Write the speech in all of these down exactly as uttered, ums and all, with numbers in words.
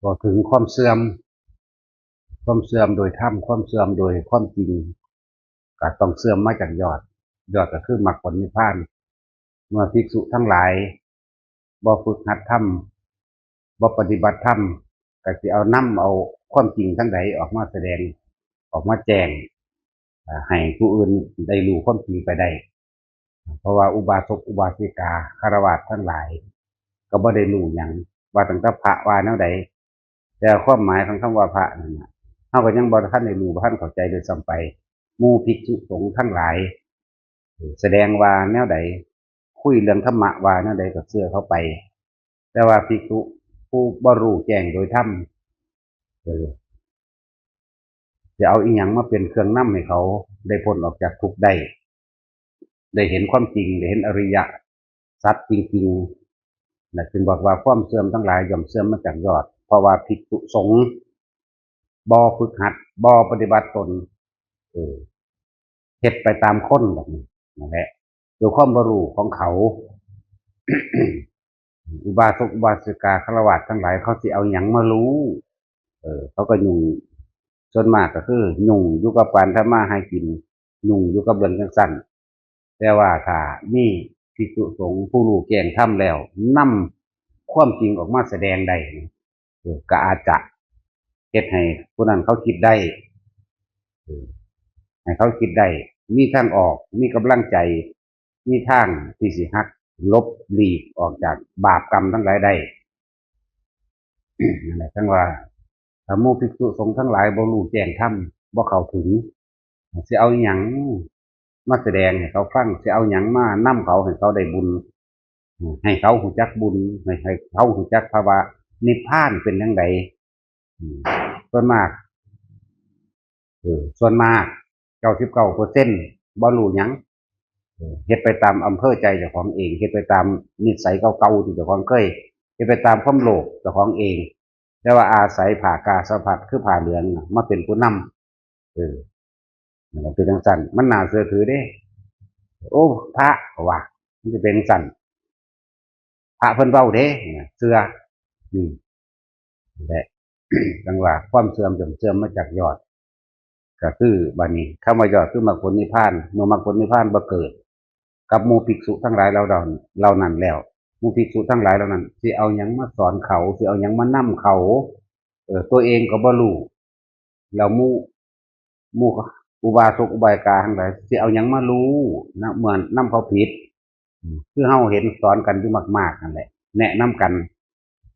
ก็ถึงความเสื่อม ความเสื่อมโดยธรรม ความเสื่อมโดยความจริง ก็ต้องเสื่อมมาจากยอด ยอดก็คือมรรคผลนิพพาน เมื่อภิกษุทั้งหลายบ่ฝึกหัดธรรม บ่ปฏิบัติธรรม ก็สิเอานำเอาความจริงทั้งหลายออกมาแสดง ออกมาแจ้ง อ่า ให้ผู้อื่นได้รู้ความจริงไปได้ เพราะว่าอุบาสกอุบาสิกาฆราวาสทั้งหลาย ก็บ่ได้รู้หยัง ว่าตั้งแต่พระว่าแนวใด แต่ความหมายของคำว่าพระนั่นน่ะ เฮาก็ยังบ่ทันได้รู้ บ่ทันเข้าใจด้วยซ้ำไป หมู่ภิกษุสงฆ์ทั้งหลาย แสดงว่าแนวใด คุยเรื่องธรรมะว่าแนวใดก็เชื่อเขาไป แต่ว่าภิกษุผู้บ่รู้แจ้งโดยธรรม เออ จะเอาอีหยังมาเป็นเครื่องนำให้เขาได้พ้นออกจากทุกข์ได้ ได้เห็นความจริง ได้เห็นอริยสัจจริงๆ นะ จึงบอกว่าความเสื่อมทั้งหลายย่อมเสื่อมมาจากยอด เพราะว่าภิกษุสงฆ์บ่ฝึกหัด บ่ปฏิบัติตน เออ เฮ็ดไปตามคนแบบนี้ นั่นแหละ โดยความบ่รู้ของเขา อุบาสกอุบาสิกาฆราวาสทั้งหลาย เขาสิเอาหยังมารู้ เออ เขาก็ยุ่ง ส่วนมากก็คือยุ่งอยู่กับการทำมาหากิน ยุ่งอยู่กับเรื่องจั่งซั้น แต่ว่าถ้ามีภิกษุสงฆ์ผู้รู้แจ้งธรรมแล้ว นำความจริงออกมาแสดงได้ เออ ก็อาจจะเฮ็ดให้ผู้นั้นเขาคิดได้ เออ ให้เขาคิดได้ มีทางออก มีกำลังใจ มีทางที่สิหักหลบหลีกออกจากบาปกรรมทั้งหลายได้ นั่นแหละ จั่งว่า ถ้าหมู่ภิกษุสงฆ์ทั้งหลายบ่รู้แจ้งธรรม บ่เข้าถึง สิเอาอิหยังมาแสดงให้เขาฟัง สิเอาหยังมานำเขาให้เขาได้บุญ ให้เขารู้จักบุญ ให้ ให้เขารู้จักภาวะนิพพานเป็นจั่งใด อืม ส่วนมาก เออ ส่วนมาก เก้าสิบเก้าเปอร์เซ็นต์ บ่รู้หยัง เออ เฮ็ดไปตามอำเภอใจเจ้าของเอง เฮ็ดไปตามนิสัยเก่าๆที่เจ้าของเคย เฮ็ดไปตามความโลภเจ้าของเอง แต่ว่าอาศัยผ้ากาสาวพัสตร์คือผ้าเหลืองน่ะ มาเป็นผู้นำ เออ นั่นแหละ เป็นจั่งซั้น มันน่าเชื่อถือเด้ โอ้ พระ ว่า มันสิเป็นจั่งซั้น พระเพิ่นเว้าเด้ เชื่อ อืม นั่นแหละ จั่งว่าความเสื่อมย่อมเสื่อมมาจากยอด ก็คือบัดนี้ คำว่ายอดคือมรรคผลนิพพาน เมื่อมรรคผลนิพพานบ่เกิด กับหมู่ภิกษุทั้งหลายเหล่านั้น เหล่านั้นแล้ว หมู่ภิกษุทั้งหลายเหล่านั้น สิเอาหยังมาสอนเขา สิเอาหยังมานำเขา เออ ตัวเองก็บ่รู้ แล้วหมู่ หมู่อุบาสกอุบาสิกาทั้งหลาย สิเอาหยังมารู้นะ เมื่อนำเขาผิด อืม คือเฮาเห็นสอนกันอยู่มากๆนั่นแหละ แนะนำกัน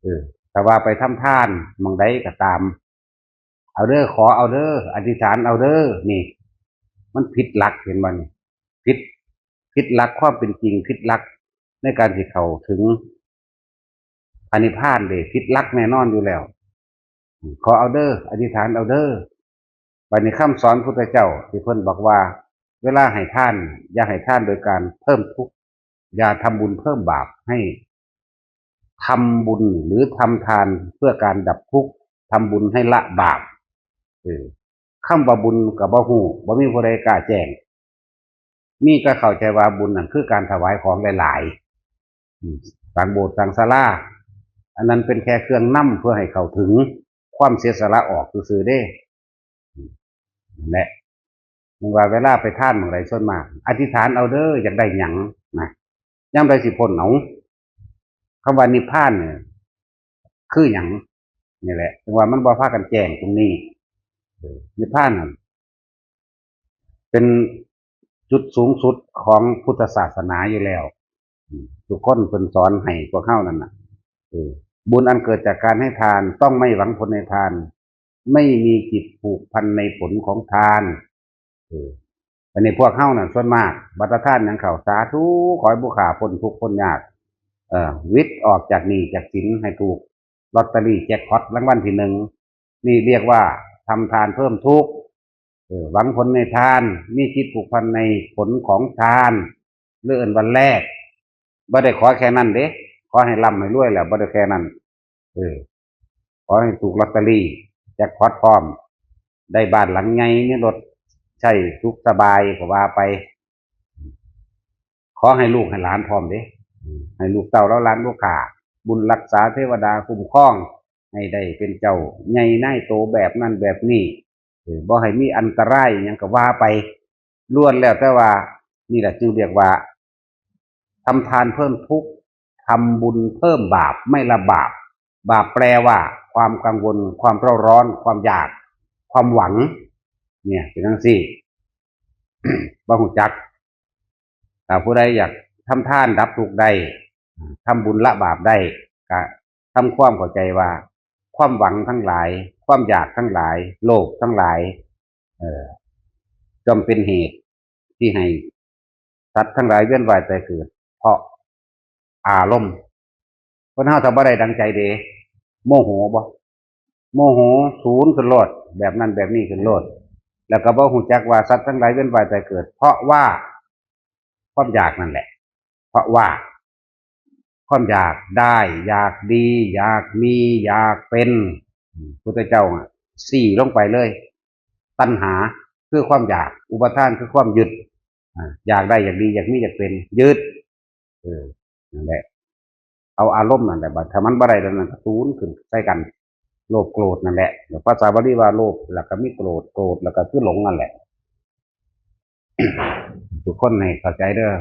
เออ ถ้าว่าไปทำทานหม่องใดก็ตาม เอาเด้อ ขอเอาเด้อ อธิษฐานเอาเด้อ นี่ มันผิดหลัก เห็นบ่นี่ ผิด ผิดหลักความเป็นจริง ผิดหลักในการสิเข้าถึงพระนิพพานเด้ ผิดหลักแน่นอนอยู่แล้ว ขอเอาเด้อ อธิษฐานเอาเด้อ บัดนี้คำสอนพุทธเจ้าที่เพิ่นบอกว่า เวลาให้ทาน อย่าให้ทานโดยการเพิ่มทุกข์ อย่าทำบุญเพิ่มบาป ให้ทำบุญหรือทำทานเพื่อการดับทุกข์ ทำบุญให้ละบาป เออ คำว่าบุญก็บ่ฮู้ บ่มีผู้ใดกล้าแจ้ง มีก็เข้าใจว่าบุญนั่นคือการถวายของหลายๆ อืม สร้างโบสถ์สร้างศาลา อันนั้นเป็นแค่เครื่องนำเพื่อให้เข้าถึงความเสียสละออกซื่อๆเด้ อืม นั่นแหละ มันว่าเวลาไปทานหม่องใดส่วนมาก อธิษฐานเอาเด้อ อยากได้หยังนะ ยามใดสิพ้นเอา คำว่านิพพานเนี่ย คือหยัง นี่แหละ จั่งว่ามันบ่พากันแจ้งตรงนี้ เออ นิพพานนั่น เป็นจุดสูงสุดของพุทธศาสนาอยู่แล้ว อืม ทุกคนเพิ่นสอนให้พวกเฮานั่นน่ะ เออ บุญอันเกิดจากการให้ทาน ต้องไม่หวังผลในทาน ไม่มีจิตผูกพันในผลของทาน เออ อันนี้พวกเฮาน่ะส่วนมาก บัดทานหยังเข้า สาธุ ขอให้ผู้ข้าพ้นทุกข์พ้นยาก เอ่อ หวิดออกจากหนี้จากสิน ให้ถูกลอตเตอรี่แจ็คพอตรางวัลที่หนึ่ง นี่เรียกว่าทำทานเพิ่มทุกข์ เออ หวังผลในทาน มีจิตผูกพันในผลของทาน หรือเอิ้นว่าแลก บ่ได้ขอแค่นั้นเด้ ขอให้ร่ำให้รวยแล้ว บ่ได้แค่นั้น เออ ขอให้ถูกลอตเตอรี่แจ็คพอตพร้อม ได้บ้านหลังใหญ่ มีรถใช้สุขสบายก็ว่าไป ขอให้ลูกให้หลานพร้อมเด้ อืม ให้ลูกเต้าเหล่าหลานลูกข้า บุญรักษาเทวดาคุ้มครอง ให้ได้เป็นเจ้าใหญ่นายโตแบบนั้นแบบนี้ เออ บ่ให้มีอันตรายหยังก็ว่าไป ล้วนแล้วแต่ว่า นี่แหละจึงเรียกว่า ทำทานเพิ่มทุกข์ ทำบุญเพิ่มบาป ไม่ละบาป บาปแปลว่า ความกังวล ความเร่าร้อน ความอยาก ความหวัง เนี่ย เป็นจั่งซี้ บ่ฮู้จัก ถ้าผู้ใดอยากทำทานดับทุกข์ได้ ทำบุญละบาปได้ ก็ทำความเข้าใจว่า ความหวังทั้งหลาย ความอยากทั้งหลาย โลภทั้งหลาย เอ่อ ย่อมเป็นเหตุที่ให้สัตว์ทั้งหลายเวียนว่ายตายเกิด เพราะอารมณ์ คนเฮาถ้าบ่ได้ดังใจเด้ โมโหบ่ โมโหสูนขึ้นโลด แบบนั้นแบบนี้ขึ้นโลด แล้วก็บ่ฮู้จักว่าสัตว์ทั้งหลายเวียนว่ายตายเกิด เพราะว่า ความอยากนั่นแหละ เพราะว่า ความอยากได้ อยากดี อยากมี อยากเป็น อืม พุทธเจ้าอะ สี่ลงไปเลย ตัณหา คือความอยาก อุปาทาน คือความยึด อ่า อยากได้ อยากดี อยากมี อยากเป็น ยึด เออ นั่นแหละ เอาอารมณ์นั่นแหละ บัดถ้ามันบ่ได้แล้วนั่นก็สูนขึ้นใส่กัน โลภโกรธนั่นแหละ ภาษาบาลีว่าโลภ แล้วก็มีโกรธ โกรธ แล้วก็คือหลงนั่นแหละ ทุกคนให้เข้าใจเด้อ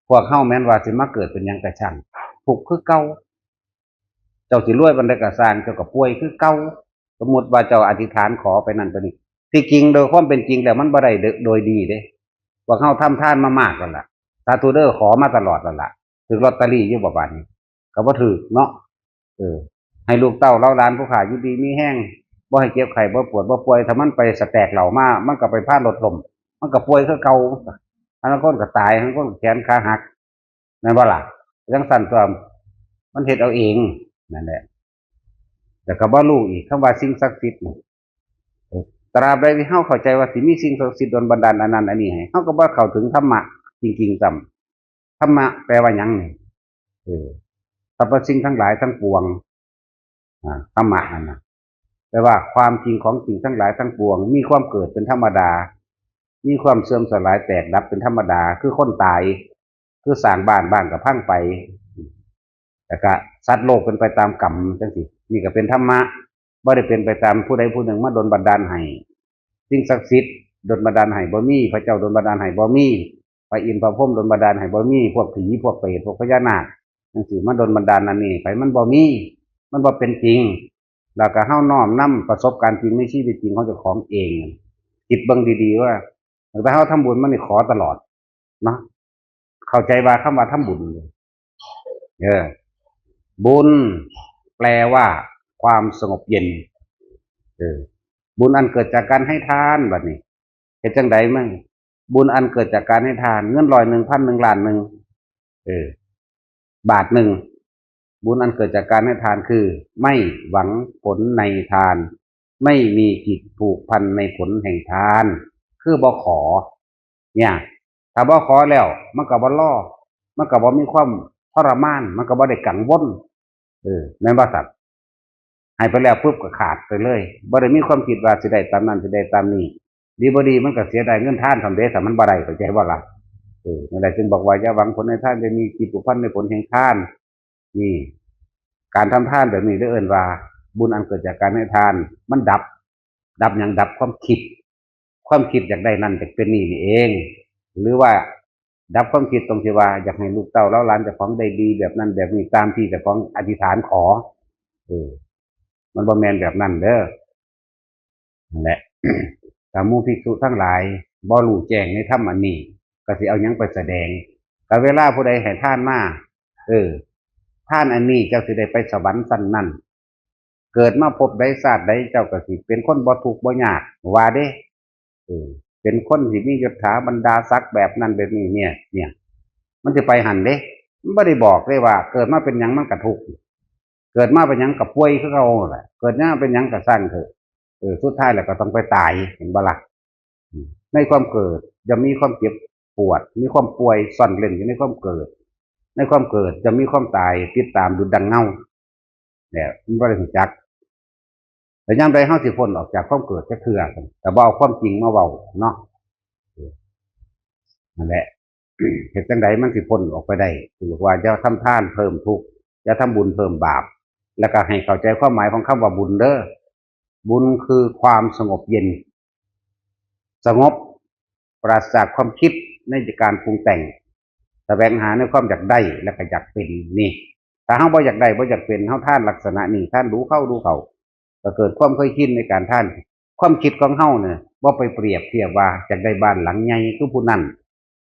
พวกเฮาแม้นว่าสิมาเกิดเป็นหยังก็ช่าง ทุกข์คือเก่า เจ้าสิรวยปานใดก็ซ่าง เจ้าก็ป่วยคือเก่า สมมุติว่าเจ้าอธิษฐานขอไปนั่นไปนี่ ที่จริงโดยความเป็นจริงแล้วมันบ่ได้โดยดีเด้ พวกเฮาทำทานมามากแล้วล่ะ สาธุเด้อ ขอมาตลอดแล้วล่ะ ถืกลอตเตอรี่อยู่บ่บาดนี้ ก็บ่ถืกเนาะ เออ ให้ลูกเต้าเหล่าหลานผู้ข้าอยู่ดีมีแฮง บ่ให้เจ็บไข้ บ่ปวด บ่ป่วย ถ้ามันไปสแตกเหล้ามา มันก็ไปพารถล้ม มันก็ป่วยคือเก่า อันนั้นคนก็ตาย อันนั้นคนก็แขนขาหัก แม่นบ่ล่ะ จั่งซั้นตัว มันเฮ็ดเอาเอง นั่นแหละ แต่ก็บ่รู้อีก คำว่าสิ่งศักดิ์สิทธิ์นี่ ตราบใดที่เฮาเข้าใจว่าสิมีสิ่งศักดิ์สิทธิ์ดลบันดาลอันนั้นอันนี้ให้ เฮาก็บ่เข้าถึงธรรมะจริงๆ ซ้ำ ธรรมะแปลว่าหยังนี่ เออ สรรพสิ่งทั้งหลายทั้งปวง อ่า ธรรมะนั่นน่ะ แปลว่าความจริงของสิ่งทั้งหลายทั้งปวง มีความเกิดเป็นธรรมดา มีความเสื่อมสลายแตกดับเป็นธรรมดา คือคนตาย คือสร้างบ้าน บ้านก็พังไป แล้วก็สัตว์โลกเป็นไปตามกรรมจั่งซี้ นี่ก็เป็นธรรมะ บ่ได้เป็นไปตามผู้ใดผู้หนึ่งมาดลบันดาลให้ สิ่งศักดิ์สิทธิ์ดลบันดาลให้บ่มี พระเจ้าดลบันดาลให้บ่มี พระอินทร์พระพรหมดลบันดาลให้บ่มี พวกผี พวกเปรต พวกพญานาคจั่งซี้มาดลบันดาลอันนี้ ไผมันบ่มี มันบ่เป็นจริง แล้วก็เฮาน้อมนำประสบการณ์จริงในชีวิตจริงของเจ้าของเอง คิดเบิ่งดีๆ ว่า ตั้งแต่เฮาทำบุญมานี่ขอตลอดเนาะ เข้าใจว่าคำว่าทำบุญ เออ บุญแปลว่าความสงบเย็น เออ บุญอันเกิดจากการให้ทาน บัดนี้ เฮ็ดจั่งใดมั่ง บุญอันเกิดจากการให้ทาน เงินร้อยหนึ่ง พันหนึ่ง ล้านหนึ่ง เออ บาทหนึ่ง บุญอันเกิดจากการให้ทานคือ ไม่หวังผลในทาน ไม่มีจิตผูกพันในผลแห่งทาน คือบ่ขอ เนี่ย ถ้าบ่ขอแล้ว มันก็บ่รอ มันก็บ่มีความทรมาน มันก็บ่ได้กังวล เออ แม่นบ่สัตว์ ให้ไปแล้วปุ๊บก็ขาดไปเลย บ่ได้มีความคิดว่าสิได้ตามนั้น สิได้ตามนี้ ดีบ่ดีมันก็เสียดายเงินทานทำเด้ ถ้ามันบ่ได้ เข้าใจบ่ล่ะ เออ นั่นแหละจึงบอกว่าอย่าหวังผลในทาน อย่ามีจิตผูกพันในผลแห่งทาน นี่ การทำทานแบบนี้ได้เอิ้นว่า บุญอันเกิดจากการให้ทาน มันดับ ดับหยัง ดับความคิด ความคิดอยากได้นั่นจะเป็นนี่นี่เอง หรือว่าดับความคิดตรงที่ว่าอยากให้ลูกเต้าเหล่าหลานเจ้าของได้ดีแบบนั้นแบบนี้ตามที่เจ้าของอธิษฐานขอ เออ มันบ่แม่นแบบนั้นเด้อ นั่นแหละ ถ้าหมู่ภิกษุทั้งหลายบ่รู้แจ้งในธรรมอันนี้ ก็สิเอาหยังไปแสดง ก็เวลาผู้ใดให้ทานมา เออ ทานอันนี้เจ้าสิได้ไปสวรรค์ชั้นนั้น เกิดมาภพใดชาติใดเจ้าก็สิเป็นคนบ่ทุกข์บ่ยาก ว่าเด้ เออ เป็นคนที่มียศถาบรรดาศักดิ์แบบนั้นแบบนี้เนี่ย เนี่ย มันสิไปหั่นเด้ มันบ่ได้บอกเลยว่า เกิดมาเป็นหยังมันก็ทุกข์ เกิดมาเป็นหยังก็ป่วยคือเก่าแหละ เกิดมาเป็นหยังก็ซ่างเถอะ เออ สุดท้ายแล้วก็ต้องไปตาย เห็นบ่ล่ะ อืม ในความเกิดย่อมมีความเจ็บปวด มีความป่วยซ่อนเร้นอยู่ในความเกิด ในความเกิดย่อมมีความตายติดตามอยู่ดังเงา เนี่ย มันบ่ได้รู้จัก แต่ยามใดเฮาสิพ้นออกจากความเกิดจักเทื่อ แต่บ่เอาความจริงมาเว้าเนาะ เออ นั่นแหละ เฮ็ดจั่งใดมันสิพ้นออกไปได้ คือว่าอย่าทำทานเพิ่มทุกข์ อย่าทำบุญเพิ่มบาป แล้วก็ให้เข้าใจความหมายของคำว่าบุญเด้อ บุญคือความสงบเย็น สงบ ปราศจากความคิดในการปรุงแต่ง แสวงหาในความอยากได้และก็อยากเป็นนี่ ถ้าเฮาบ่อยากได้บ่อยากเป็น เฮาทานลักษณะนี้ ทานดูเข้าดูเข้า ก็เกิดความเคยชินในการทาน ความคิดของเฮาเนี่ยบ่ไปเปรียบเทียบว่าอยากได้บ้านหลังใหญ่คือผู้นั้น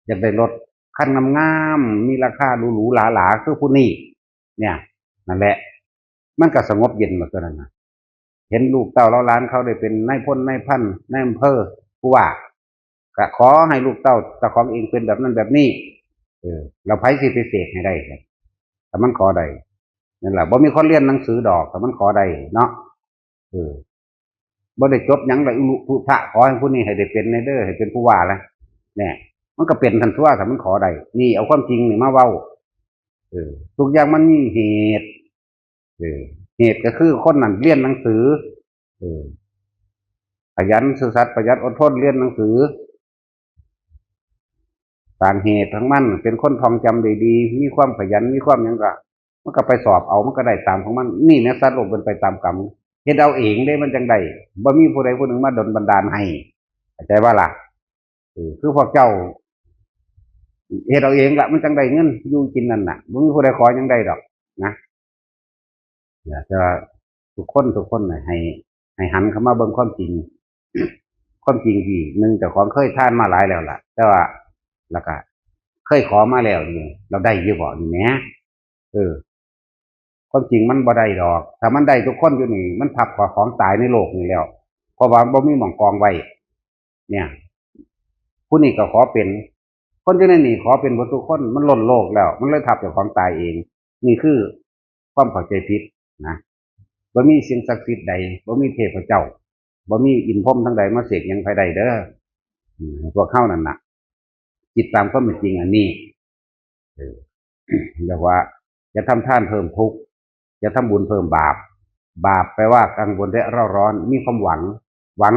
อยากได้รถคันงามๆ มีราคาหรูๆ หราๆ คือผู้นี้ เนี่ย นั่นแหละ มันก็สงบเย็นมาตัวนั้นนะ เห็นลูกเต้าเหล่าหลานเขาได้เป็นนายพลนายพันนายอำเภอ ผู้ว่า ก็ขอให้ลูกเต้าเจ้าของเองเป็นแบบนั้นแบบนี้ เออ เราไผสิไปเสกให้ได้ครับ แต่มันขอได้ นั่นแหละ บ่มีคนเรียนหนังสือดอก แต่มันขอได้เนาะ เออ บ่ได้จบหยังเลย อุลุพุทธะ ขอให้ผู้นี้ให้ได้เป็นในเด้อ ให้เป็นผู้ว่าละ เนี่ย มันก็เป็นทันทั่ว ถ้ามันขอได้ นี่เอาความจริงนี่มาเว้า เออ ทุกอย่างมันมีเหตุ เออ เหตุก็คือคนนั้นเรียนหนังสือ เออ ขยันซื่อสัตย์ประหยัดอดทนเรียนหนังสือ สร้างเหตุทั้งมัน เป็นคนท่องจำได้ดี มีความขยัน มีความหยังก็ มันก็ไปสอบเอา มันก็ได้ตามของมัน นี่นะ สัตว์โลกเป็นไปตามกรรม เฮ็ดเอาเองเด้ มันจังได้ บ่มีผู้ใดผู้หนึ่งมาดลบันดาลให้ เข้าใจบ่ล่ะ เออ คือพวกเจ้า เฮ็ดเอาเองละ มันจังได้เงินอยู่กินนั่นน่ะ บ่มีผู้ใดขอหยังได้ดอกนะ อยากจะทุกคนทุกคนน่ะให้ ให้หันเข้ามาเบิ่งความจริง ความจริงที่หนึ่งเจ้าของเคยทานมาหลายแล้วล่ะ แต่ว่า แล้วก็เคยขอมาแล้วนี่ เราได้อยู่บ่นี่แหม เออ ความจริงมันบ่ได้ดอก ถ้ามันได้ทุกคนอยู่นี่ มันทับขอของตายในโลกนี่แล้ว เพราะว่าบ่มีหม่องกองไว้ เนี่ย ผู้นี้ก็ขอเป็น คนอยู่ในนี่ขอเป็นหมดทุกคน มันล้นโลกแล้ว มันเลยทับเจ้าของตายเอง นี่คือความเข้าใจผิดนะ บ่มีสิ่งศักดิ์สิทธิ์ใด บ่มีเทพเจ้า บ่มีอินทร์พรหมทั้งใดมาเสกหยังไผได้เด้อ อืม พวกเฮานั่นน่ะ คิดตามความเป็นจริงอันนี้ เออ เรียกว่า อย่าทำทานเพิ่มทุกข์ อย่าทำบุญเพิ่มบาป บาปแปลว่ากังวลและเร่าร้อน มีความหวัง หวัง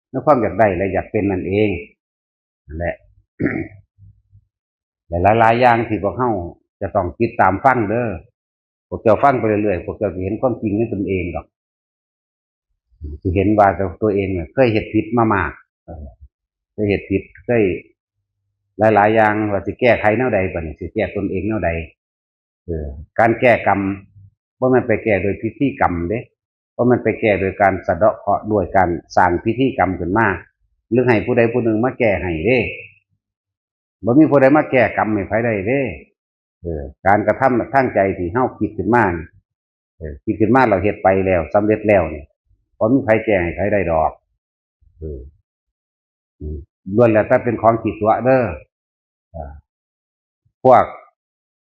ในความอยากได้และอยากเป็นนั่นเอง นั่นแหละ หลายๆ อย่างที่พวกเฮาจะต้องติดตามฟังเด้อ พวกเจ้าฟังไปเรื่อยๆ พวกเจ้าสิเห็นความจริงในตนเองดอก สิเห็นว่าตัว ตัวเองเนี่ยเคยเฮ็ดผิดมามาก เออ เคยเฮ็ดผิด เคยหลายๆ อย่าง ว่าสิแก้ไขแนวใด บัดนี้สิแก้ตนเองแนวใด เออ การแก้กรรม บ่แม่นไปแก้โดยพิธีกรรมเด้ บ่แม่นไปแก้โดยการสะเดาะเคราะห์ด้วยการสร้างพิธีกรรมขึ้นมา หรือให้ผู้ใดผู้หนึ่งมาแก้ให้เด้ บ่มีผู้ใดมาแก้กรรมให้ไผได้เด้ เออ การกระทำทางใจที่เฮาคิดขึ้นมานี่ เออ คิดขึ้นมาแล้วเฮ็ดไปแล้ว สำเร็จแล้วนี่ บ่มีไผแก้ให้ไผได้ดอก เออ อืม ล้วนแล้วแต่เป็นของขี้ตั๋วเด้อ เออ พวก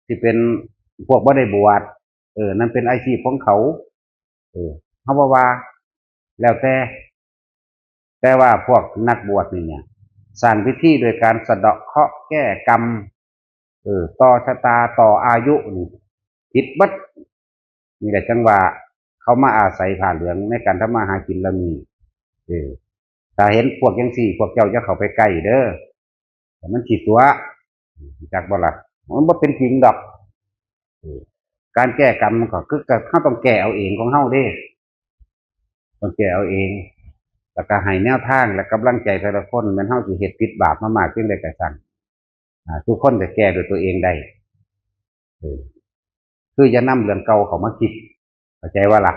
ที่เป็นพวกบ่ได้บวช เออ นั่นเป็นอาชีพของเขา เออ เฮาบ่ว่า แล้วแต่ แต่ว่าพวกนักบวชนี่เนี่ย สร้างพิธีโดยการสะเดาะเคราะห์แก้กรรม เออ ต่อชะตา ต่ออายุนี่ ผิดเบิด นี่แหละจังว่าเขามาอาศัยผ้าเหลืองในการทำมาหากินแล้วนี่ เออ ถ้าเห็นพวกจังซี่ พวกเจ้าอย่าเข้าไปใกล้เด้อ แต่มันขี้ตั๋ว รู้จักบ่ล่ะ มันบ่เป็นจริงดอก เออ การแก้กรรมมันก็คือ ก็เฮาต้องแก้เอาเองของเฮาเด้ ต้องแก้เอาเอง แล้วก็ให้แนวทางและกำลังใจแต่ละคน แม่นเฮาสิเฮ็ดผิดบาปมามากเพียงใดก็ช่าง อ่า ทุกคนก็แก้ด้วยตัวเองได้ เออ คืออย่านำเรื่องเก่าเข้ามาคิด เข้าใจบ่ล่ะ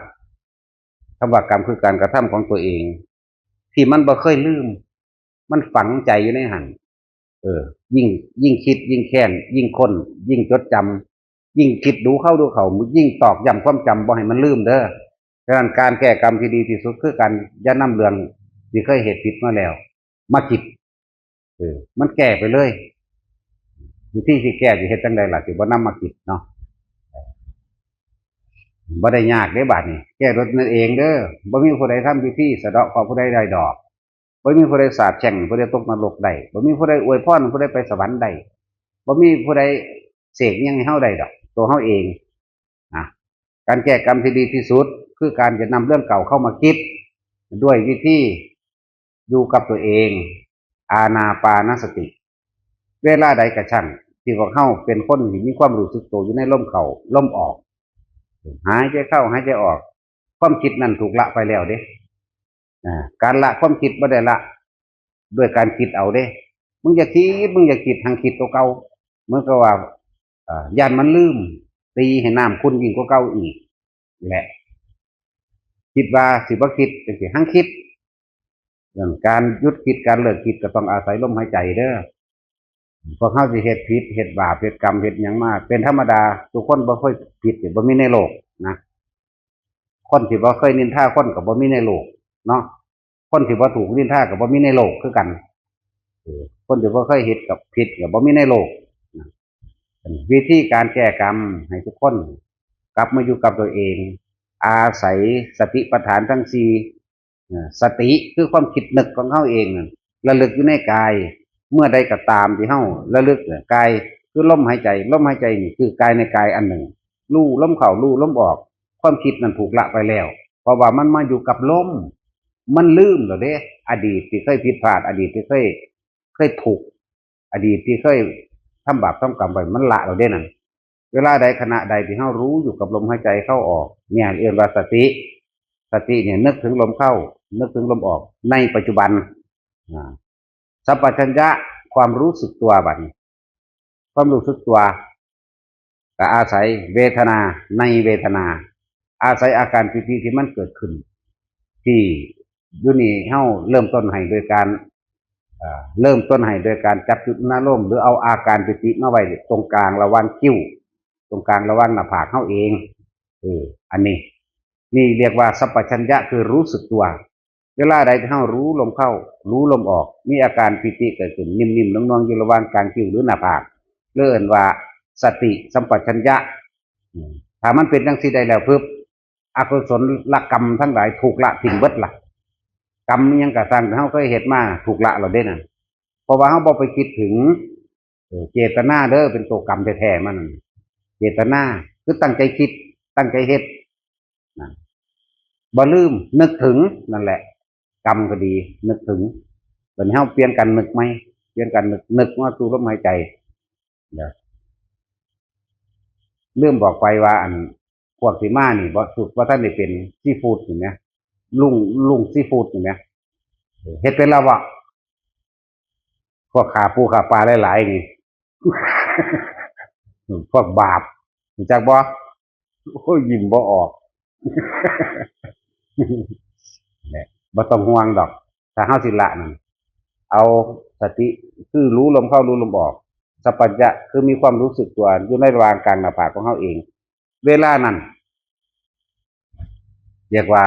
คำว่ากรรมคือการกระทำของตัวเอง ที่มันบ่เคยลืม มันฝังใจอยู่ในหั่น เออ ยิ่ง ยิ่งคิด ยิ่งแค้น ยิ่งค้น ยิ่งจดจำ ยิ่งคิดดูเข้าดูเข้า ยิ่งตอกย้ำความจำบ่ให้มันลืมเด้อ ฉะนั้นการแก้กรรมที่ดีที่สุดคือการอย่านำเรื่องที่เคยเฮ็ดผิดมาแล้ว มาคิด เออ มันแก้ไปเลย วิธีสิแก้สิเฮ็ดจั่งใดล่ะ สิบ่นำมาคิดเนาะ บ่ได้ยากเด้บาดนี้ แก้ด้วยตนเองเด้อ บ่มีผู้ใดทำพิธีสะเดาะเคราะห์ผู้ใดได้ดอก บ่มีผู้ใดสาปแช่งผู้ใดตกนรกได้ บ่มีผู้ใดอวยพรผู้ใดไปสวรรค์ได้ บ่มีผู้ใดเสกหยังให้เฮาได้ดอก ตัวเฮาเอง นะ การแก้กรรมที่ดีที่สุด คือการจะนำเรื่องเก่าเข้ามาคิด ด้วยวิธีอยู่กับตัวเอง อานาปานสติ เวลาใดก็ช่าง ที่พวกเฮาเป็นคนที่มีความรู้สึกตัวอยู่ในลมเข้าลมออก หายใจเข้าหายใจออก ความคิดนั่นถูกละไปแล้วเด้ อ่า การละความคิดบ่ได้ละด้วยการคิดเอาเด้ มึงอย่าคิด มึงอย่าคิด หังคิดตัวเก่า เหมือนกับว่า อ่า ย่านมันลืม ตีให้น้ำขุ่นยิ่งกว่าเก่าอีก แหละ คิดว่าสิบ่คิด จังสิหังคิด เรื่องการหยุดคิด การเลิกคิด ก็ต้องอาศัยลมหายใจเด้อ พวกเฮาสิเฮ็ดผิด เฮ็ดบาป เฮ็ดกรรม เฮ็ดหยังมา เป็นธรรมดา ทุกคนบ่เคยผิด บ่มีในโลกนะ คนที่บ่เคยนินทาคนก็บ่มีในโลกเนาะ คนที่บ่ถูกนินทาก็บ่มีในโลกคือกัน เออ คนที่บ่เคยเฮ็ดกับผิดก็บ่มีในโลกนะ วิธีการแก้กรรมให้ทุกคนกลับมาอยู่กับตัวเอง อาศัยสติปัฏฐานทั้งสี่ เอ่อ สติคือความคิดนึกของเฮาเองนั่น ระลึกอยู่ในกาย เมื่อใดก็ตามที่เฮาระลึกเนี่ย กายคือลมหายใจ ลมหายใจนี่คือกายในกายอันหนึ่ง รู้ลมเข้า รู้ลมออก ความคิดนั่นถูกละไปแล้ว เพราะว่ามันมาอยู่กับลม มันลืมแล้วเด้ อดีตที่เคยผิดพลาด อดีตที่เคย เคยถูก อดีตที่เคยทำบาปทำกรรมไป มันละแล้วเด้นั่น เวลาใดขณะใดที่เฮารู้อยู่กับลมหายใจเข้าออก เนี่ยเรียกว่าสติ สติเนี่ยนึกถึงลมเข้า นึกถึงลมออก ในปัจจุบัน อ่า สัมปชัญญะ ความรู้สึกตัวบัดนี้ ความรู้สึกตัว ก็อาศัยเวทนา ในเวทนา อาศัยอาการปีติที่มันเกิดขึ้น ที่อยู่นี่เฮาเริ่มต้นให้โดยการ เอ่อ เริ่มต้นให้โดยการจับจุดอารมณ์ หรือเอาอาการปีติมาไว้ตรงกลางระหว่างคิ้ว ตรงกลางระหว่างหน้าผากเฮาเอง เออ อันนี้ นี่เรียกว่าสัมปชัญญะ คือรู้สึกตัว เวลาใดที่เฮารู้ลมเข้า รู้ลมออก มีอาการปีติเกิดขึ้น นิ่มๆ นวลๆ อยู่ระหว่างกลางคิ้วหรือหน้าผาก เรียกว่าสติสัมปชัญญะ อืม ถ้ามันเป็นจังซี่ได้แล้วปุ๊บ อกุศลกรรมทั้งหลายถูกละทิ้งเบิดละ กรรมอิหยังก็ตามที่เฮาเคยเฮ็ดมาถูกละแล้วเด้นั่น เพราะว่าเฮาบ่ไปคิดถึง เออ เจตนาเด้อ เป็นตัวกรรมแท้ๆ มัน เจตนาคือตั้งใจคิด ตั้งใจเฮ็ด นะ บ่ลืม นึกถึง นั่นแหละ กรรมก็ดี นึกถึง บัดนี้เฮาเปลี่ยนการนึกใหม่ เปลี่ยนการนึก นึกมาสู่ลมหายใจ เดี๋ยว ลืมบอกไปว่า อัน พวกที่มานี่ บ่ สุดว่าท่านได้เป็นซีฟู้ดนี่นะ ลุง ลุงซีฟู้ดนี่นะ เฮ็ดเป็นแล้วบ่ พวกฆ่าปูฆ่าปลาหลายๆ นี่ พวกบาป รู้จักบ่ โอ้ย ยิ้มบ่ออก เนี่ย บ่ต้องห่วงดอก ถ้าเฮาสิละนั่น เอาสติ คือรู้ลมเข้ารู้ลมออก สัมปชัญญะ คือมีความรู้สึกตัวอยู่ในระหว่างกลางหน้าผากของเฮาเอง เวลานั้น เรียกว่า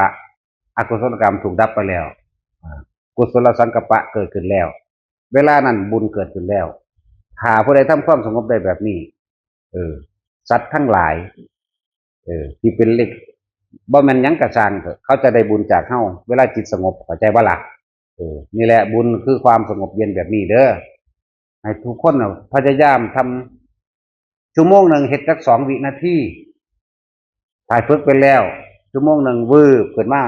อกุศลกรรมถูกดับไปแล้ว อ่า กุศลสังกัปปะเกิดขึ้นแล้ว เวลานั้นบุญเกิดขึ้นแล้ว ถ้าผู้ใดทำความสงบได้แบบนี้ เออ สัตว์ทั้งหลาย เออ ที่เป็นเล็ก บ่แม่นหยังกะซ่างเถอะ เขาจะได้บุญจากเฮา เวลาจิตสงบ เข้าใจบ่ล่ะ เออ นี่แหละบุญคือความสงบเย็นแบบนี้เด้อ ให้ทุกคนน่ะพยายามทำ ชั่วโมงหนึ่งเฮ็ดจักสองวินาที ถ้าฝึกไปแล้ว ชั่วโมงหนึ่งวืบขึ้นมา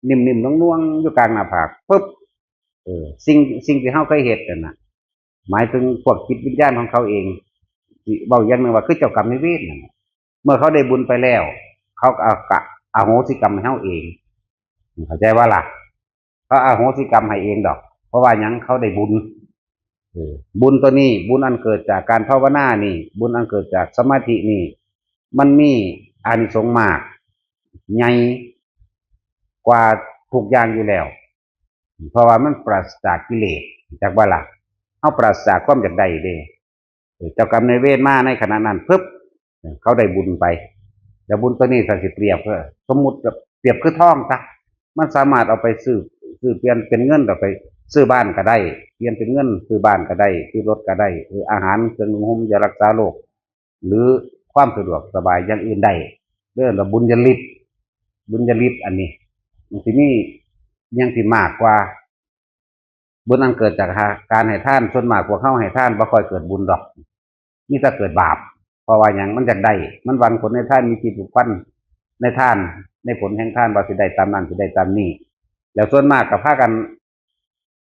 นิ่มๆ นวลๆ อยู่กลางหน้าผาก ปึ๊บ เออ สิ่ง สิ่งที่เฮาเคยเฮ็ดนั่นน่ะ หมายถึงพวกจิตวิญญาณของเขาเอง สิเว้าอย่างหนึ่งว่าคือเจ้ากรรมนายเวรนั่นน่ะ เมื่อเขาได้บุญไปแล้ว เขาก็เอากะ อโหสิกรรมให้เฮาเอง เข้าใจบ่ล่ะ เขาอโหสิกรรมให้เองดอก เพราะว่าหยัง เขาได้บุญ เออ บุญตัวนี้ บุญอันเกิดจากการภาวนานี่ บุญอันเกิดจากสมาธินี่ มันมีอานิสงส์มาก ใหญ่กว่าทุกอย่างอยู่แล้ว เพราะว่ามันปราศจากกิเลส จักบ่ล่ะ เฮาปราศจากความอยากได้เด้ เออ เจ้ากรรมนายเวรมาในขณะนั้นปุ๊บ เออ เขาได้บุญไป แล้วบุญตัวนี้ถ้าสิเปรียบก็ สมมุติว่าเปรียบคือทองซะ มันสามารถเอาไปซื้อ ซื้อเปลี่ยนเป็นเงิน เอาไปซื้อบ้านก็ได้ เปลี่ยนเป็นเงินซื้อบ้านก็ได้ ซื้อรถก็ได้ เออ อาหาร เครื่องนุ่งห่ม ยารักษาโรค หรือความสะดวกสบายอย่างอื่นได้ เรียกว่าบุญญาฤทธิ์ บุญญาฤทธิ์อันนี้ มันสิมีอย่างที่มากกว่า บุญอันเกิดจากการให้ทาน ส่วนมากพวกเฮาให้ทานบ่ค่อยเกิดบุญดอก มีแต่เกิดบาป เพราะว่าหยัง มันอยากได้ มันหวังผลในทาน มีจิตผูกพันในทาน ในผลแห่งทาน ว่าสิได้ตามนั้น สิได้ตามนี้ แล้วส่วนมากก็พากัน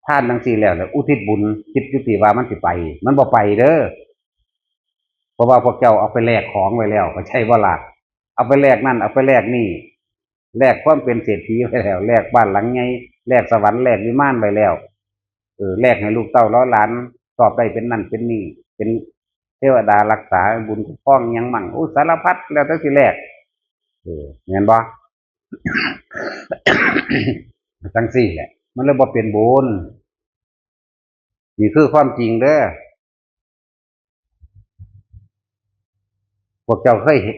ทานจังซี่แล้ว แล้วอุทิศบุญ คิดอยู่ติว่ามันสิไป มันบ่ไปเด้อ เพราะว่าพวกเจ้าเอาไปแลกของไว้แล้ว เข้าใจบ่ล่ะ เอาไปแลกนั่น เอาไปแลกนี่ แลกความเป็นเศรษฐีไว้แล้ว แลกบ้านหลังใหญ่ แลกสวรรค์ แลกวิมานไว้แล้ว เออ แลกให้ลูกเต้าเหล่าหลาน สอบได้เป็นนั่นเป็นนี่ เป็นเทวดารักษา บุญคุ้มครองหยังมั่ง โอ้ สารพัด แล้วแต่สิแลก เออ แม่นบ่ จังซี่แหละ มันเลยบ่เป็นบุญ นี่คือความจริงเด้อ พวกเจ้าเคยเห็น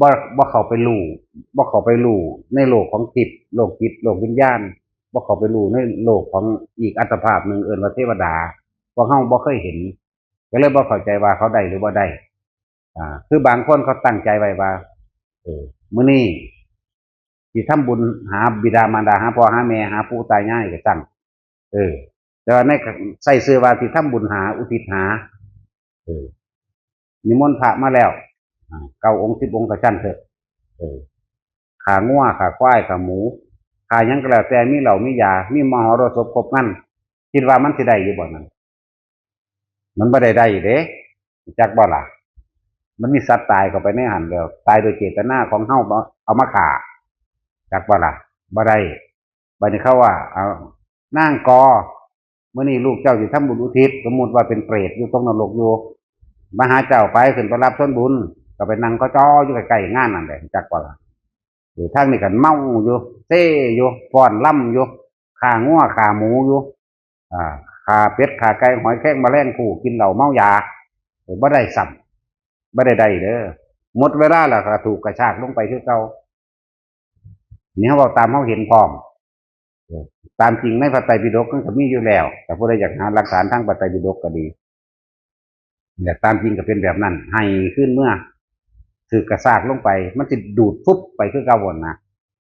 บ่ บ่เข้าไปรู้ บ่เข้าไปรู้ในโลกของทิพย์ โลกจิต โลกวิญญาณ บ่เข้าไปรู้ในโลกของอีกอัตภาพหนึ่ง เอิ้นว่าเทวดา พวกเฮาบ่เคยเห็น ก็เลยบ่เข้าใจว่าเขาได้หรือบ่ได้ อ่า คือบางคนเขาตั้งใจไว้ว่า เออ มื้อนี้สิทำบุญหาบิดามารดา หาพ่อหาแม่ หาปู่ตายายก็ซั่น เออ แต่ว่าใน ใส่ชื่อว่าสิทำบุญหา อุทิศหา เออ นิมนต์พระมาแล้ว อ่า เก้าองค์ สิบองค์ก็ซั่นเถอะ เออ ฆ่างัว ฆ่าควาย ฆ่าหมู ฆ่าหยังก็แล้วแต่ มีเหล้ามียา มีมหรสพครบงาน คิดว่ามันสิได้อยู่บ่นั่น มันบ่ได้ได้เด้ จักบ่ล่ะ มันมีสัตว์ตายเข้าไปในหั่นแล้ว ตายโดยเจตนาของเฮา เอามาฆ่า จักบ่ล่ะ บ่ได้ บัดนี้เขาว่า เอา นางกอ มื้อนี้ลูกเจ้าสิทำบุญอุทิศ สมมุติว่าเป็นเปรตอยู่ตกนรกอยู่ มาหาเจ้าไป ขึ้นไปรับส่วนบุญ ก็ไปนั่งกอจออยู่ใกล้ๆงานนั่นแหละ จักบ่ล่ะ เออ ทางนี้ก็เมาอยู่ เซอยู่ ฟ้อนรำอยู่ ฆ่างัว ฆ่าหมูอยู่ อ่า ฆ่าเป็ด ฆ่าไก่ หอยแครง แมลงภู่ กินเหล้าเมายา เออ บ่ได้ซ้ำ บ่ได้ได้เด้อ หมดเวลาแล้วก็ถูกกระชากลงไปคือเก่า นี่เฮาเว้าตามเฮาเห็นพร้อม เออ ตามจริงในพระไตรปิฎกมันก็มีอยู่แล้ว แต่ผู้ใดอยากหาหลักฐานทางพระไตรปิฎกก็ดี แต่ตามจริงก็เป็นแบบนั้น ให้ขึ้นเมื่อ ถืกกระชากลงไป มันสิดูดฟึบไปคือเก่าหั่นนะ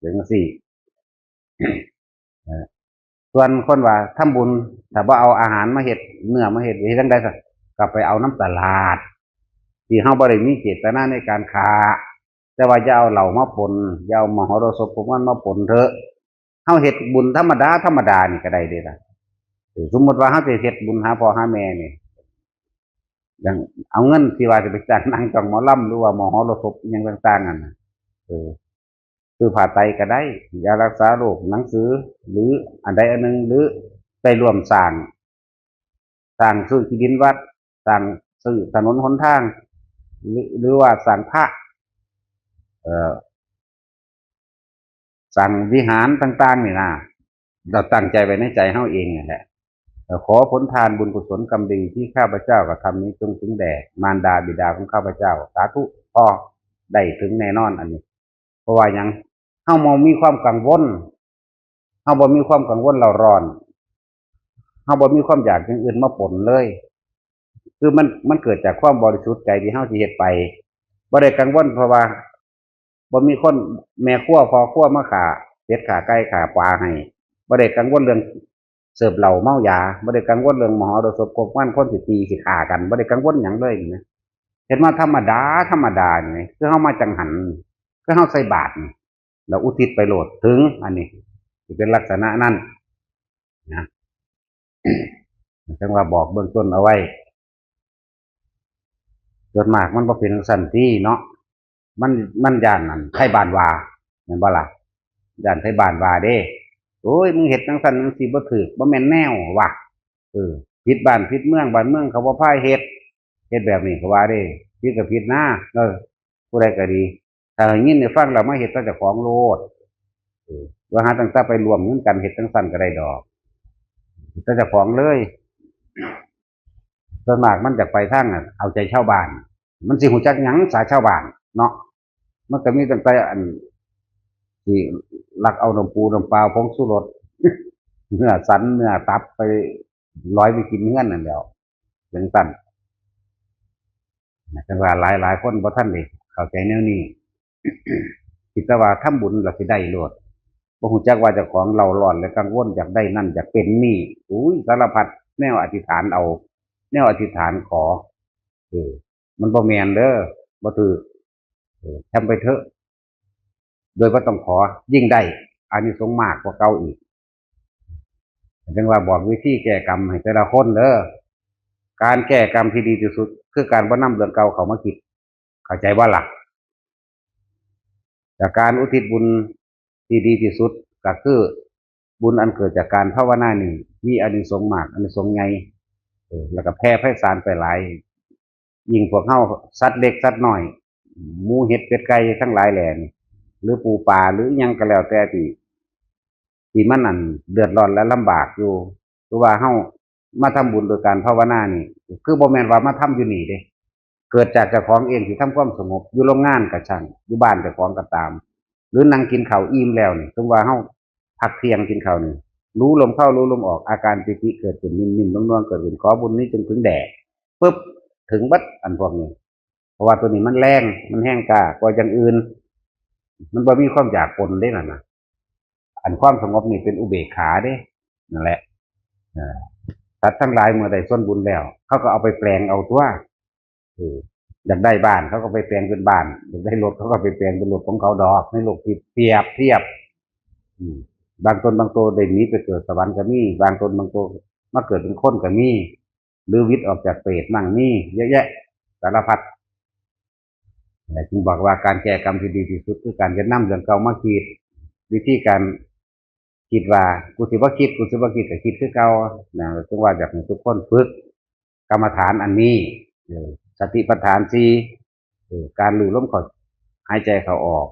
จังซี่ เออ ส่วนคนว่าทำบุญ ถ้าบ่เอาอาหารมาเฮ็ด เนื้อมาเฮ็ด เฮ็ดจั่งใดซะ ก็ไปเอานำตลาด ที่เฮาบ่ได้มีเจตนาในการฆ่า แต่ว่าอย่าเอาเหล้ามาปน อย่าเอามหรสพพวกมันมาปนเถอะ เฮาเฮ็ดบุญธรรมดาธรรมดานี่ก็ได้เด้ล่ะ เออ สมมุติว่าเฮาสิเฮ็ดบุญหาพ่อหาแม่นี่ อย่างเอาเงินที่ว่าสิไปจ้างหนังจ้างหมอลำ หรือว่ามหรสพอิหยังต่างๆนั่นน่ะ เออ ซื้อผ้าไตรก็ได้ ยารักษาโรค หนังสือ หรืออันใดอันหนึ่ง หรือได้ร่วมสร้าง สร้างซื้อที่ดินวัด สร้างซื้อถนนหนทาง หรือ หรือว่าสร้างพระ เอ่อ สร้างวิหารต่างๆนี่นะ เราตั้งใจไว้ในใจเฮาเองนั่นแหละ เอ่อ ขอผลทานบุญกุศลกรรมดีที่ข้าพเจ้ากระทำนี้จงถึงแด่มารดาบิดาของข้าพเจ้า สาธุ พอได้ถึงแน่นอนอันนี้ เพราะว่าหยัง เฮาบ่มีความกังวล เฮาบ่มีความกังวลเร่าร้อน เฮาบ่มีความอยากอย่างอื่นมาปนเลย คือมัน มันเกิดจากความบริสุทธิ์ใจที่เฮาสิเฮ็ดไป บ่ได้กังวลเพราะว่า บ่มีคน แม่ครัวพ่อครัวมาฆ่าเป็ดฆ่าไก่ฆ่าปลาให้ บ่ได้กังวลเรื่องเสิร์ฟเหล้าเมายา บ่ได้กังวลเรื่องมหรสพครบงาน คนสิตีสิฆ่ากัน บ่ได้กังวลหยังเลยนี่นะ เฮ็ดมาธรรมดาธรรมดานี่ คือเฮามาจังหัน คือเฮาใส่บาตรนี่ แล้วอุทิศไปโลด ถึง อันนี้สิเป็นลักษณะนั้นนะ จั่งว่าบอกเบื้องต้นเอาไว้ ส่วนมากมันบ่เป็นจั่งซั้นติเนาะ มัน มันย้านนั่นไทบ้านว่า แม่นบ่ล่ะ ย้านไทบ้านว่าเด้ โอ้ย มึงเฮ็ดจั่งซั้นจั่งซี้บ่ถูก บ่แม่นแนวว่ะ เออ ผิดบ้านผิดเมือง บ้านเมืองเขาบ่พาเฮ็ด เฮ็ดแบบนี้ก็ว่าเด้ ผิดก็ผิดนะ เออ ผู้ใดก็ดี ถ้าได้ยินได้ฟังแล้วมาเฮ็ดแต่เจ้าของโลด เออ ว่าหาตั้งแต่ไปร่วมเงินกันเฮ็ดจั่งซั้นก็ได้ดอก แต่เจ้าของเลย ส่วนมากมันจะไปทาง อัน เอาใจชาวบ้าน มันสิฮู้จักหยังสาชาวบ้านเนาะ มันก็มีตั้งแต่อัน ที่ลักเอาน้ำปูน้ำปลาผงชูรส เนื้อสันเนื้อตับไปลอยไปกินเฮือนนั่นแหล้ว จั่งซั้น จั่งว่าหลายๆคนบ่ทันได้เข้าใจแนวนี้ คิดแต่ว่าทำบุญแล้วสิได้โลด บ่ฮู้จักว่าเจ้าของเร่าร้อนและกังวล อยากได้นั่นอยากเป็นนี่ อุ้ย สารพัดแนวอธิษฐานเอา แนวอธิษฐานขอ เออ มันบ่แม่นเด้อ บ่ถูก เออ ทำไปเถอะ โดยบ่ต้องขอ ยิ่งได้อานิสงส์มากกว่าเก่าอีก จั่งว่าบอกวิธีแก้กรรมให้แต่ละคนเด้อ การแก้กรรมที่ดีที่สุด คือการบ่นำเรื่องเก่าเข้ามาคิด เข้าใจบ่ล่ะ แต่การอุทิศบุญที่ดีที่สุดก็คือบุญอันเกิดจากการภาวนานี่มีอานิสงส์มาก อานิสงส์ใหญ่ เออ แล้วก็แผ่ไพศาลไปหลาย ยิ่งพวกเฮาสัตว์เล็กสัตว์น้อย หมูเห็ดเป็ดไก่ทั้งหลายแหล่นี่ หรือปูปลาหรืออิหยังก็แล้วแต่ที่ ที่มันนั่นเดือดร้อนและลำบากอยู่ คือว่าเฮามาทำบุญโดยการภาวนานี่ คือบ่แม่นว่ามาทำอยู่นี่เด้ เกิดจากเจ้าของเองที่ทำความสงบ อยู่โรงงานก็ช่าง อยู่บ้านเจ้าของก็ตาม หรือนั่งกินข้าวอิ่มแล้วนี่ สมมุติว่าเฮาพักเที่ยงกินข้าวนี่ รู้ลมเข้ารู้ลมออก อาการปีติเกิดขึ้น นิ่มๆ นวลๆ เกิดขึ้น ขอบุญนี้จงถึงแด่ ปึ๊บ ถึงเบิดอันพวกนี้ เพราะว่าตัวนี้มันแรง มันแฮงกล้ากว่าอย่างอื่น มันบ่มีความอยากปนเด้นั่นน่ะ อันความสงบนี่เป็นอุเบกขาเด้ นั่นแหละ เออ สัตว์ทั้งหลายเมื่อได้ส่วนบุญแล้ว เขาก็เอาไปแปลงเอาตัว เออ อยากได้บ้านเขาก็ไปแปลงเป็นบ้าน อยากได้รถเขาก็ไปแปลงเป็นรถของเขาดอก ในโลกที่เปรียบเทียบ อืม บางตนบางตัวได้หนีไปเกิดสวรรค์ก็มี บางตนบางตัวมาเกิดเป็นคนก็มี หรือหวิดออกจากเปรตมั่งมี เยอะแยะ สารพัด แต่จึงบอกว่าการแก้กรรมที่ดีที่สุดคือการจะนำเรื่องเก่ามาคิด วิธีการคิดว่า "กูสิบ่คิด กูสิบ่คิด" ก็คิดคือเก่านะ จึงว่าอยากให้ทุกคนฝึกกรรมฐานอันนี้ เออ สติปัฏฐานสี่ เออ การรู้ลมเข้า หายใจเข้าออก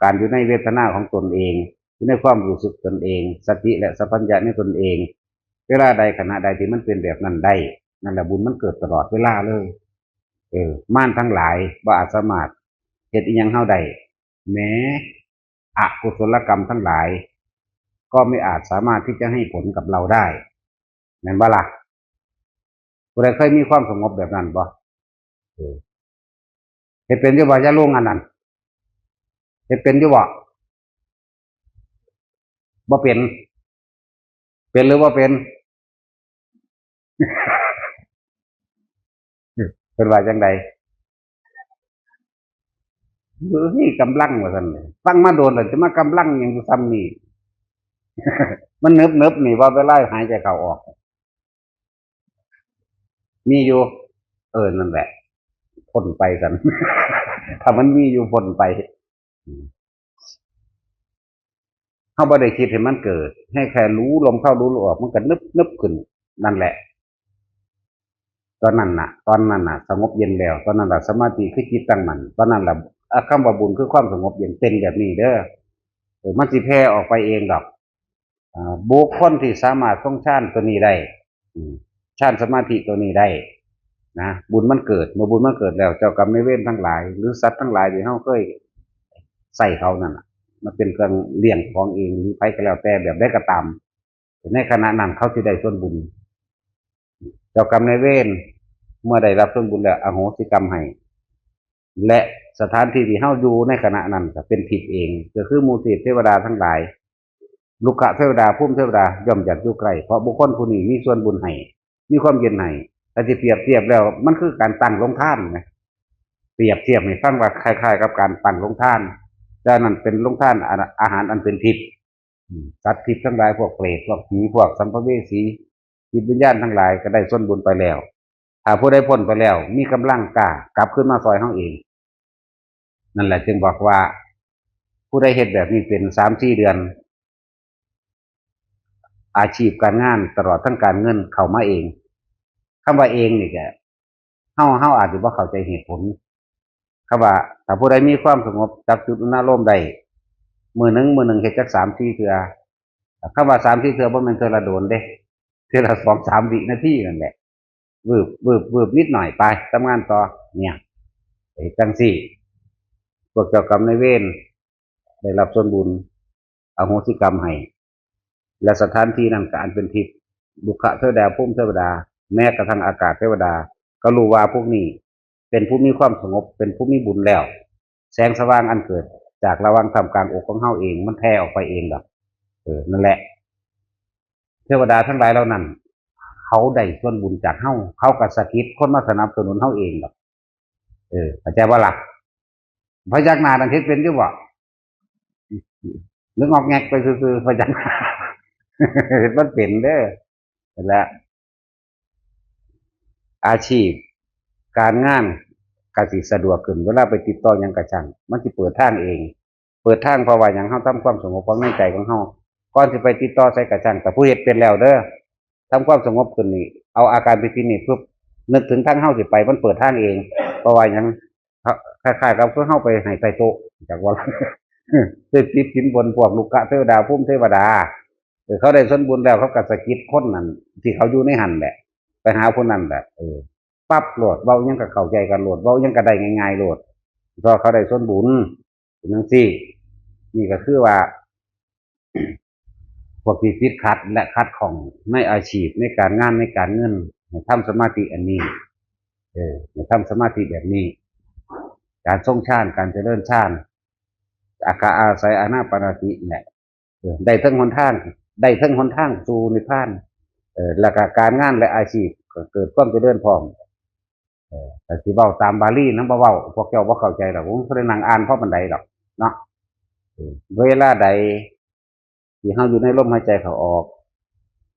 การอยู่ในเวทนาของตนเอง อยู่ในความรู้สึกตนเอง สติและสัมปชัญญะในตนเอง เวลาใดขณะใดที่มันเป็นแบบนั้นได้ นั่นแหละบุญมันเกิดตลอดเวลาเลย เออ มารทั้งหลายบ่อาจสามารถเฮ็ดอิหยังเฮาได้ แม้อกุศลกรรมทั้งหลาย ก็ไม่อาจสามารถที่จะให้ผลกับเราได้ แม่นบ่ล่ะ ผู้ใดเคยมีความสงบแบบนั้นบ่ เออ เฮ็ดเป็นอยู่บ่ อย่าลงอันนั้น เฮ็ดเป็นอยู่บ่ บ่เป็น เป็นหรือบ่เป็น เพิ่นว่าจั่งใด "บ่มีกำลัง" ว่าซั่น ฟังมาโดนแล้วจะมากำลังหยังอยู่ส่ำนี้ มันเนิบๆ นี่ว่าเวลาหายใจเข้าออก มีอยู่ เออ นั่นแหละ พ้นไปซั่น ถ้ามันมีอยู่ พ้นไป อืม เฮาบ่ได้คิดให้มันเกิด ให้แค่รู้ลมเข้ารู้ลมออก มันก็นึบๆ ขึ้น นั่นแหละ ตอนนั้นน่ะ ตอนนั้นน่ะ สงบเย็นแล้ว ตอนนั้นล่ะสมาธิคือจิตตั้งมั่น ตอนนั้นล่ะ อ่ะ คำว่าบุญคือความสงบเย็น เป็นแบบนี้เด้อ เออ มันสิแผ่ออกไปเองดอก อ่า บุคคลที่สามารถทรงฌานตัวนี้ได้ อืม ฌานสมาธิตัวนี้ได้นะ บุญมันเกิด เมื่อบุญมันเกิดแล้ว เจ้ากรรมนายเวรทั้งหลาย หรือสัตว์ทั้งหลายที่เฮาเคยใส่เขานั่นน่ะ มันเป็นเครื่องเลี้ยงของเอง หรือไผก็แล้วแต่แบบใดก็ตาม ในขณะนั้นเขาสิได้ส่วนบุญ เจ้ากรรมนายเวรเมื่อได้รับส่วนบุญแล้ว อโหสิกรรมให้ และสถานที่ที่เฮาอยู่ในขณะนั้นก็เป็นทิพย์เอง ก็คือหมู่เทพเทวดาทั้งหลาย รุกขเทวดา ภูมิเทวดา ย่อมอยากอยู่ใกล้ เพราะบุคคลผู้นี้มีส่วนบุญให้ มีความเย็นให้ ถ้าสิเปรียบเทียบแล้ว มันคือการตั้งโรงทานนะ เปรียบเทียบให้ฟังว่าคล้ายๆ กับการตั้งโรงทาน แต่อันนั้นเป็นโรงทานอา อาหารอันเป็นทิพย์ อืม สัตว์ทิพย์ทั้งหลาย พวกเปรต พวกผี พวกสัมภเวสี จิตวิญญาณทั้งหลายก็ได้ส่วนบุญไปแล้ว ถ้าผู้ใดพ้นไปแล้ว มีกำลังกล้ากลับคืนมาซอยเฮาเอง นั่นแหละจึงบอกว่า ผู้ใดเฮ็ดแบบนี้เป็นสามสี่เดือน อาชีพการงานตลอดทั้งการเงินเข้ามาเอง คำว่าเองนี่ก็ เฮา เฮาอาจสิบ่เข้าใจเหตุผล คำว่า ถ้าผู้ใดมีความสงบจับจุดอุณาโลมได้ มื้อหนึ่ง มื้อหนึ่งเฮ็ดจักสามสี่เทื่อ คำว่าสามสี่เทื่อบ่แม่นเทื่อละโดนเด้ เทื่อละสองสามวินาทีนั่นแหละ วืบ วืบ วืบ นิดหน่อย ไป ทำงานต่อ เนี่ย เฮ็ดจั่งซี้ พวกเจ้ากรรมนายเวรได้รับส่วนบุญ อโหสิกรรมให้ และสถานที่นั้นก็อันเป็นทิพย์ รุกขเทวดา ภูมิเทวดา แม้กระทั่งอากาศเทวดา ก็รู้ว่าพวกนี้เป็นผู้มีความสงบ เป็นผู้มีบุญแล้ว แสงสว่างอันเกิดจากระหว่างท่ามกลางอกของเฮาเอง มันแผ่ออกไปเองดอก เออ นั่นแหละ เทวดาทั้งหลายเหล่านั้น เขาได้ส่วนบุญจากเฮา เขาก็สะกิดคนมาสนับสนุนเฮาเองดอก เออ เข้าใจบ่ล่ะ พยักหน้านั่นเฮ็ดเป็นอยู่บ่ หรืองอกแงกไปซื่อๆ พยักหน้า เฮ็ดมันเป็นเด้อ และอาชีพการงานก็สิสะดวกขึ้น เวลาไปติดต่อหยังก็ช่าง มันสิเปิดทางเอง เปิดทาง เพราะว่าหยัง เฮาทำความสงบของในใจของเฮา ก่อนสิไปติดต่อไสกะช่าง แต่ผู้เฮ็ดเป็นแล้วเด้อ ทำความสงบขึ้นนี่ เอาอาการปีตินี่ปุ๊บ นึกถึงทางเฮาสิไป มันเปิดทางเอง เพราะว่าหยัง คล้ายๆกับคือเฮาไปให้ใต้โต๊ะ จักว่า ไปติดสินบนพวกลูกกะเทวดา ภูมิเทวดา เออ เขาได้ส่วนบุญแล้ว เขาก็สะกิดคนนั้น ที่เขาอยู่ในหั่นแหละ ไปหาผู้นั้นแหละ เออ ปั๊บโลด เว้าหยังก็เข้าใจกันโลด เว้าหยังก็ได้ง่ายๆโลด เพราะเขาได้ส่วนบุญ เป็นจั่งซี้ นี่ก็คือว่า พวกที่ติดขัดและขัดข้องในอาชีพ ในการงาน ในการเงิน ให้ทำสมาธิอันนี้ เออ ให้ทำสมาธิแบบนี้ การทรงฌาน การเจริญฌาน อาการอาศัยอานาปานสติแหละ เออ ได้ทั้งหนทาง ได้ทั้งหนทางสู่นิพพาน เออ แล้วก็การงานและอาชีพก็เกิดความเจริญพร้อม เออ แต่สิเว้าตามบาลีนะ บ่เว้า พวกเจ้าบ่เข้าใจดอก ผมบ่ได้นั่งอ่านพอปานใดดอกเนาะ เออ เวลาใดที่เฮาอยู่ในลมหายใจเข้าออก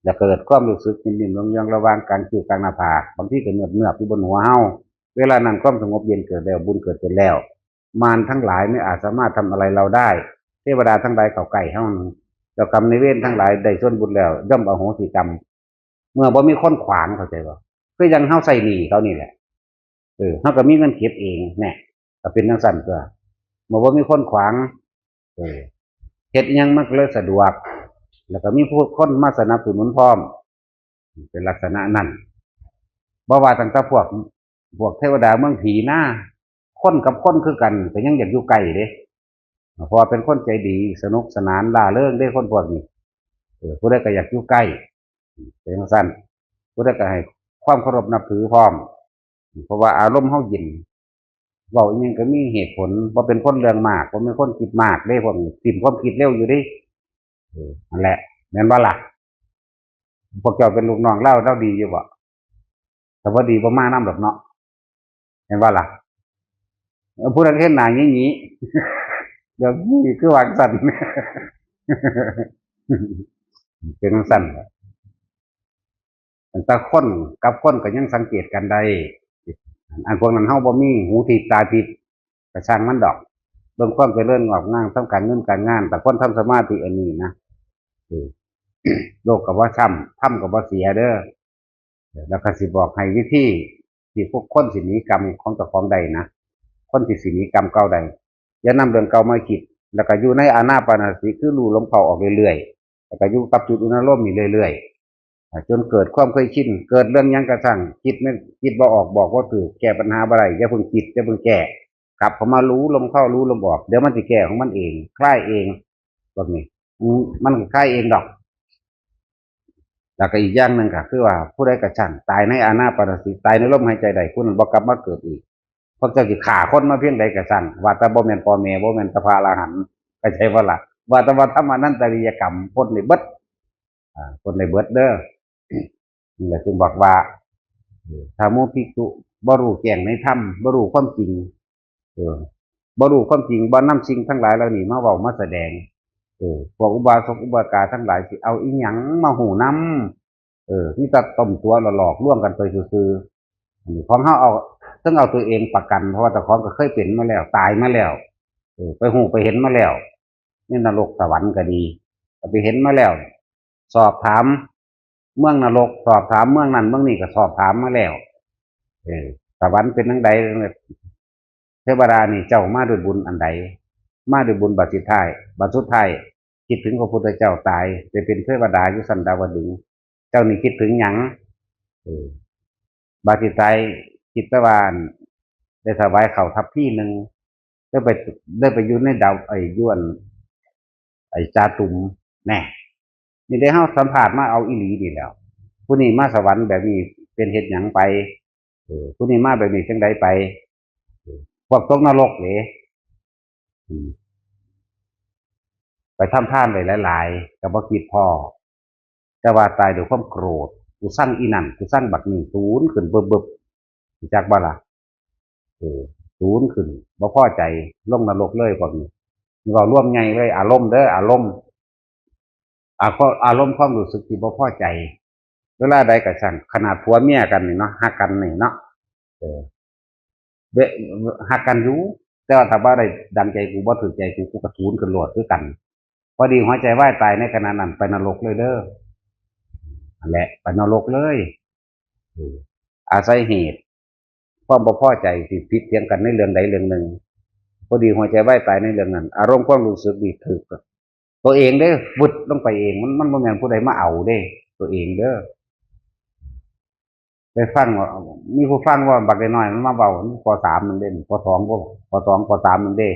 แล้วเกิดความรู้สึกนิ่มๆ ยองๆ ระหว่างกลางคิ้วกลางหน้าผาก บางทีก็เนือบๆ อยู่บนหัวเฮา เวลานั้นความสงบเย็นเกิดแล้ว บุญเกิดขึ้นแล้ว มารทั้งหลายไม่อาจสามารถทำอะไรเราได้ เทวดาทั้งหลายเข้าใกล้เฮา เจ้ากรรมนายเวรทั้งหลายได้ส่วนบุญแล้ว ย่อมอโหสิกรรม เมื่อบ่มีคนขวาง เข้าใจบ่ คือยังเฮาใช้หนี้เขานี่แหละ เออ เฮาก็มีเงินเก็บเองแหน่ ก็เป็นจั่งซั่นตัว เมื่อบ่มีคนขวาง เออ เฮ็ดอิหยังมันก็เลยสะดวก แล้วก็มีผู้คนมาสนับสนุนพร้อม เป็นลักษณะนั้น บ่ว่าตั้งแต่พวก พวกเทวดาเมืองผีนะ คนกับคนคือกัน ก็ยังอยากอยู่ใกล้เด้ เพราะว่าเป็นคนใจดี สนุกสนาน ร่าเริงเด้ คนพวกนี้ เออ ผู้ใดก็อยากอยู่ใกล้ เป็นจั่งซั่น ผู้ใดก็ให้ความเคารพนับถือพร้อม เพราะว่าอารมณ์เฮาเย็น เว้าอิหยังก็มีเหตุผล บ่เป็นคนเรื่องมาก บ่เป็นคนคิดมากเด้ พวกนี้ ถิ่มความคิดเร็วอยู่เด้ เออ นั่นแหละ แม่นบ่ล่ะ พวกเจ้าเป็นลูกน้องลาว ลาวดีอยู่บ่ ถ้าบ่ดีบ่มานำดอกเนาะ แม่นบ่ล่ะ เออ ผู้นั้นเห็นหน้าหยีๆ เดี๋ยวนี้คือวางสั่น เป็นจั่งซั่นแหละ ตั้งแต่คนกับคนก็ยังสังเกตกันได้ อันพวกนั้นเฮาบ่มีหูทิพย์ตาทิพย์ ก็ช่างมันดอก เบิ่งความเจริญงอกงามทางการเงินการงาน แต่คนทำสมาธิอันนี้นะ เออ โลกก็บ่ช้ำ ธรรมก็บ่เสียเด้อ แล้วก็สิบอกให้วิธีที่พวกคนสิหนีกรรมของเจ้าของได้นะ คนที่สิหนีกรรมเก่าได้ อย่านำเรื่องเก่ามาคิด แล้วก็อยู่ในอานาปานสติ คือรู้ลมเข้าออกเรื่อยๆ แล้วก็อยู่กับจุดอุณาโลมนี่เรื่อยๆ อ่า จนเกิดความเคยชิน เกิดเรื่องหยังกะซัง คิดไม่ คิดบ่ออก บอกบ่ถูก แก้ปัญหาบ่ได้ อย่าเพิ่งคิด อย่าเพิ่งแก้ กลับเข้ามารู้ลมเข้า รู้ลมออก เดี๋ยวมันสิแก้ของมันเอง คลายเอง พวกนี้ อืม มันคลายเองดอก แล้วก็อีกอย่างหนึ่งก็คือว่า ผู้ใดกะซัง ตายในอานาปานสติ ตายในลมหายใจได้ ผู้นั้นบ่กลับมาเกิดอีก พวกเจ้าสิฆ่าคนมาเพียงใดกะซัง ว่าแต่บ่แม่นพ่อแม่ บ่แม่นแต่พระอรหันต์ เข้าใจบ่ล่ะ ว่าแต่ว่าทำอนันตริยกรรม พ้นได้เบิด อ่า พ้นได้เบิดเด้อ นี่แหละจึงบอกว่า เออ ถ้าหมู่ภิกษุบ่รู้แจ้งในธรรม บ่รู้ความจริง เออ บ่รู้ความจริง บ่นำสิ่งทั้งหลายเหล่านี้มาเว้ามาแสดง เออ พวกอุบาสกอุบาสิกาทั้งหลายสิเอาอิหยังมาฮู้นำ เออ มีแต่ต้มตั๋วหลอกลวงกันไปซื่อๆ อันนี้ของเฮาเอา ต้องเอาตัวเองประกัน เพราะว่าเจ้าของก็เคยเป็นมาแล้ว ตายมาแล้ว เออ ไปฮู้ไปเห็นมาแล้ว ในนรกสวรรค์ก็ดี ก็ไปเห็นมาแล้ว สอบถามเมืองนรก สอบถามเมืองนั้นเมืองนี้ ก็สอบถามมาแล้ว เออ สวรรค์เป็นจั่งใด เทวดานี่เจ้ามาด้วยบุญอันใด มาด้วยบุญบาดสุดท้าย บาดสุดท้าย คิดถึงพระพุทธเจ้าตาย ไปเป็นเทวดาอยู่ชั้นดาวดึงส์ เจ้านี่คิดถึงหยัง เออ บาดสุดท้าย คิดแต่ว่าได้ถวายข้าวทัพพีหนึ่ง ได้ไป ได้ไปอยู่ในดาว ไอ้ยวน ไอ้จาตุม แน่ นี่ได้เฮาสัมภาษณ์มาเอาอีหลีนี่แหล้ว ผู้นี้มาสวรรค์แบบนี้เป็นเฮ็ดหยังไป เออ ผู้นี้มาแบบนี้จั่งใดไป เออ พวกตกนรกเด้ อืม ไปทำทานไว้หลายๆ ก็บ่คิดพ้อ แต่ว่าตายด้วยความโกรธ กูซังอีนั่น กูซังบักนี่ สูนขึ้นเบิบๆ รู้จักบ่ล่ะ เออ สูนขึ้น บ่พอใจ ลงนรกเลยพวกนี้ นี่เว้ารวมใหญ่เลย อารมณ์เด้อ อารมณ์ อา อารมณ์ความรู้สึกที่บ่พอใจ เวลาใดก็ช่าง ขนาดผัวเมียกันนี่เนาะ ฮักกันนี่เนาะ เออ เว- ฮักกันอยู่ แต่ว่าถ้าบ่ได้ดังใจกู บ่ถืกใจกู กูก็สูนขึ้นโลดคือกัน พอดีหัวใจวายตายในขณะนั้น ไปนรกเลยเด้อ นั่นแหละ ไปนรกเลย เออ อาศัยเหตุ ความบ่พอใจที่ผิดเถียงกันในเรื่องใดเรื่องหนึ่ง พอดีหัวใจวายตายในเรื่องนั้น อารมณ์ความรู้สึกนี่ถืกตัวเองเด้อ วึดลงไปเอง มัน มันบ่แม่นผู้ใดมาเอาเด้ ตัวเองเด้อ ไปฟังว่า มีผู้ฟังว่าบักน้อยๆมันมาเว้า ป.สาม นั่นเด้ ป.สอง บ่ ป.สอง ป.สาม นั่นเด้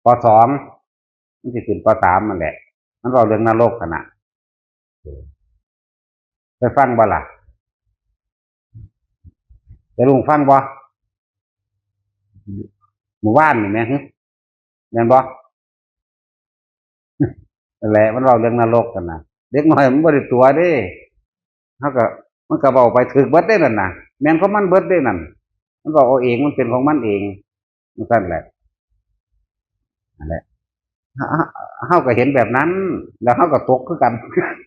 ป.สอง มันสิขึ้น ป.สาม นั่นแหละ มันเว้าเรื่องนรกหั่นน่ะ ไปฟังบ่ล่ะ แต่ลุงฟังบ่ มื้อวานนี่แหม หึ แม่นบ่ นั่นแหละ มันเว้าเรื่องนรกหั่นน่ะ เด็กน้อยมันบ่ได้ตั๋วเด้ เฮาก็ มันก็เว้าไปถืกเบิดเด้นั่นน่ะ แม่นของมันเบิดเด้นั่น มันเว้าเอาเอง มันเป็นของมันเอง จั่งซั้นแหละ นั่นแหละ เฮา เฮาก็เห็นแบบนั้น แล้วเฮาก็ตกคือกัน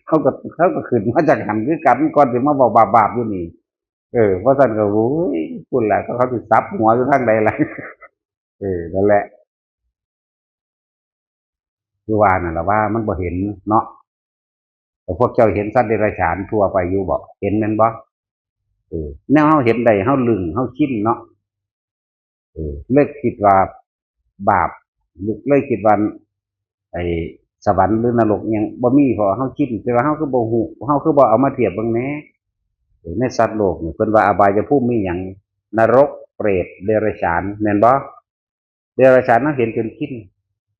เฮาก็ เฮาก็ขึ้นมาจากหั่นคือกัน ก่อนสิมาเว้าบาปๆอยู่นี่ เออ บ่ซั้นก็ โอ้ย พู้นล่ะ เขาสิสับหัวอยู่ทางใดล่ะ เออ นั่นแหละ คือว่านั่นล่ะว่ามันบ่เห็นเนาะ แต่พวกเจ้าเห็นสัตว์เดรัจฉานทั่วไปอยู่บ่ เห็นแม่นบ่ เออ แนวเฮาเห็นได้ เฮาลึง เฮาชินเนาะ เออ เลยคิดว่าบาป เลยคิดว่า ไอ้สวรรค์หรือนรกอิหยังบ่มี เพราะว่าเฮาชิน แต่ว่าเฮาคือบ่ฮู้ เฮาคือบ่เอามาเทียบเบิ่งแหน่ เออ ในสัตว์โลกนี่เพิ่นว่าอบายภูมิมีหยัง นรก เปรต เดรัจฉาน แม่นบ่ เดรัจฉานเฮาเห็นจนชิน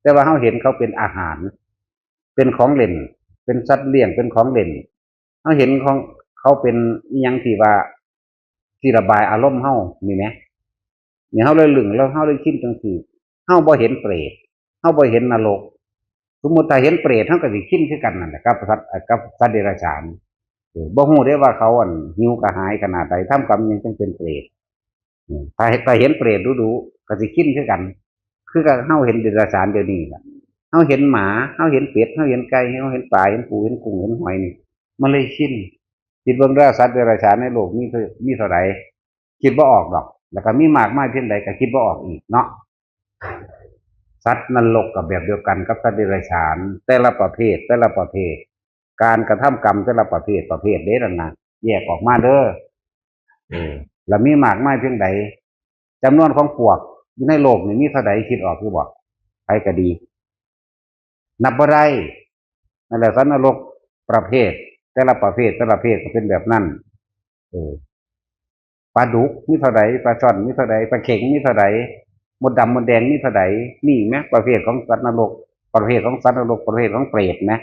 แต่ว่าเฮาเห็นเขาเป็นอาหาร เป็นของเล่น เป็นสัตว์เลี้ยง เป็นของเล่น เฮาเห็นของเขาเป็นอิหยังที่ว่า ที่ระบายอารมณ์เฮานี่แหม นี่เฮาเลยลึง แล้วเฮาเลยชินจั่งซี้ เฮาบ่เห็นเปรต เฮาบ่เห็นนรก สมมุติถ้าเห็นเปรต เฮาก็สิชินคือกันนั่นแหละ กับสัตว์ กับสัตว์เดรัจฉาน เออ บ่ฮู้เด้ว่าเขา อั่น หิวกระหายขนาดใด ทำกรรมอิหยังจั่งเป็นเปรต อืม ถ้า ถ้าเห็นเปรตดุๆ ก็สิชินคือกัน คือกับเฮาเห็นเดรัจฉานเดี๋ยวนี้ล่ะ เฮาเห็นหมา เฮาเห็นเป็ด เฮาเห็นไก่ เฮาเห็นปลา เห็นปู เห็นกุ้ง เห็นหอยนี่ มันเลยชิน คิดเบิ่งเด้อ สัตว์เดรัจฉานในโลกมีเท่า มีเท่าใด คิดบ่ออกดอก แล้วก็มีมากมายเพียงใดก็คิดบ่ออกอีกเนาะ สัตว์นรกก็แบบเดียวกันกับสัตว์เดรัจฉาน แต่ละประเภท แต่ละประเภท การกระทำกรรมแต่ละประเภท ประเภทเด้นั่นน่ะ แยกออกมาเด้อ เออ แล้วมีมากมายเพียงใด จำนวนของปวกอยู่ในโลกนี่มีเท่าใด คิดออกอยู่บ่ ไผก็ดี นับบ่ได้ นั่นแหละ สัตว์นรกประเภท แต่ละประเภท แต่ละประเภทก็เป็นแบบนั้น เออ ปลาดุกมีเท่าใด ปลาช่อนมีเท่าใด ปลาเข็งมีเท่าใด มดดำมดแดงมีเท่าใด นี่แหม ประเภทของสัตว์นรก ประเภทของสัตว์นรก ประเภทของเปรตแหม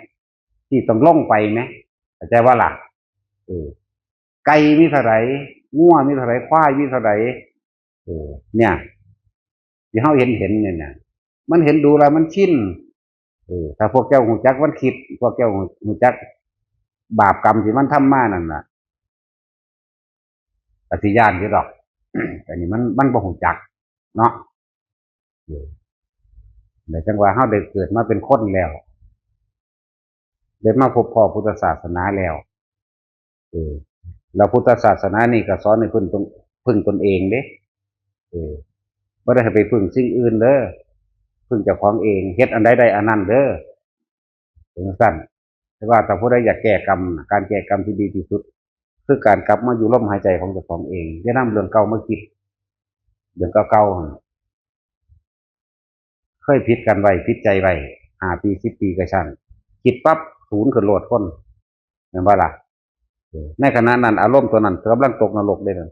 ที่ต้องลงไปแหม เข้าใจบ่ล่ะ เออ ไก่มีเท่าใด งัวมีเท่าใด ควายมีเท่าใด เออ เนี่ย ที่เฮาเห็นเห็นเนี่ยนะ มันเห็นดูแล้วมันชิน เออ ถ้าพวกเจ้าฮู้จักมันคิด พวกเจ้าฮู้จักบาปกรรมที่มันทำมานั่นน่ะ ก็สิย้านอยู่ดอก แต่นี่มัน มันบ่ฮู้จักเนาะ เออ แต่จั่งว่าเฮาได้เกิดมาเป็นคนแล้ว ได้มาพบพ้อพุทธศาสนาแล้ว เออ แล้วพุทธศาสนานี่ก็สอนให้พึ่งตน พึ่งตนเองเด้ เออ บ่ได้ให้ไปพึ่งสิ่งอื่นเด้อ พึ่งเจ้าของเอง เฮ็ดอันใดได้อันนั้นเด้อ เป็นจั่งซั้น แต่ว่าถ้าผู้ใดอยากแก้กรรมน่ะ การแก้กรรมที่ดีที่สุด คือการกลับมาอยู่ลมหายใจของเจ้าของเอง อย่านำเรื่องเก่ามาคิด เรื่องเก่าๆหั่น เคยผิดกันไว้ ผิดใจไว้ ห้าปี สิบปีก็ช่าง คิดปั๊บ สูนขึ้นโลดคน แม่นบ่ล่ะ เออ ในขณะนั้นอารมณ์ตัวนั้นกำลังตกนรกเด้นั่น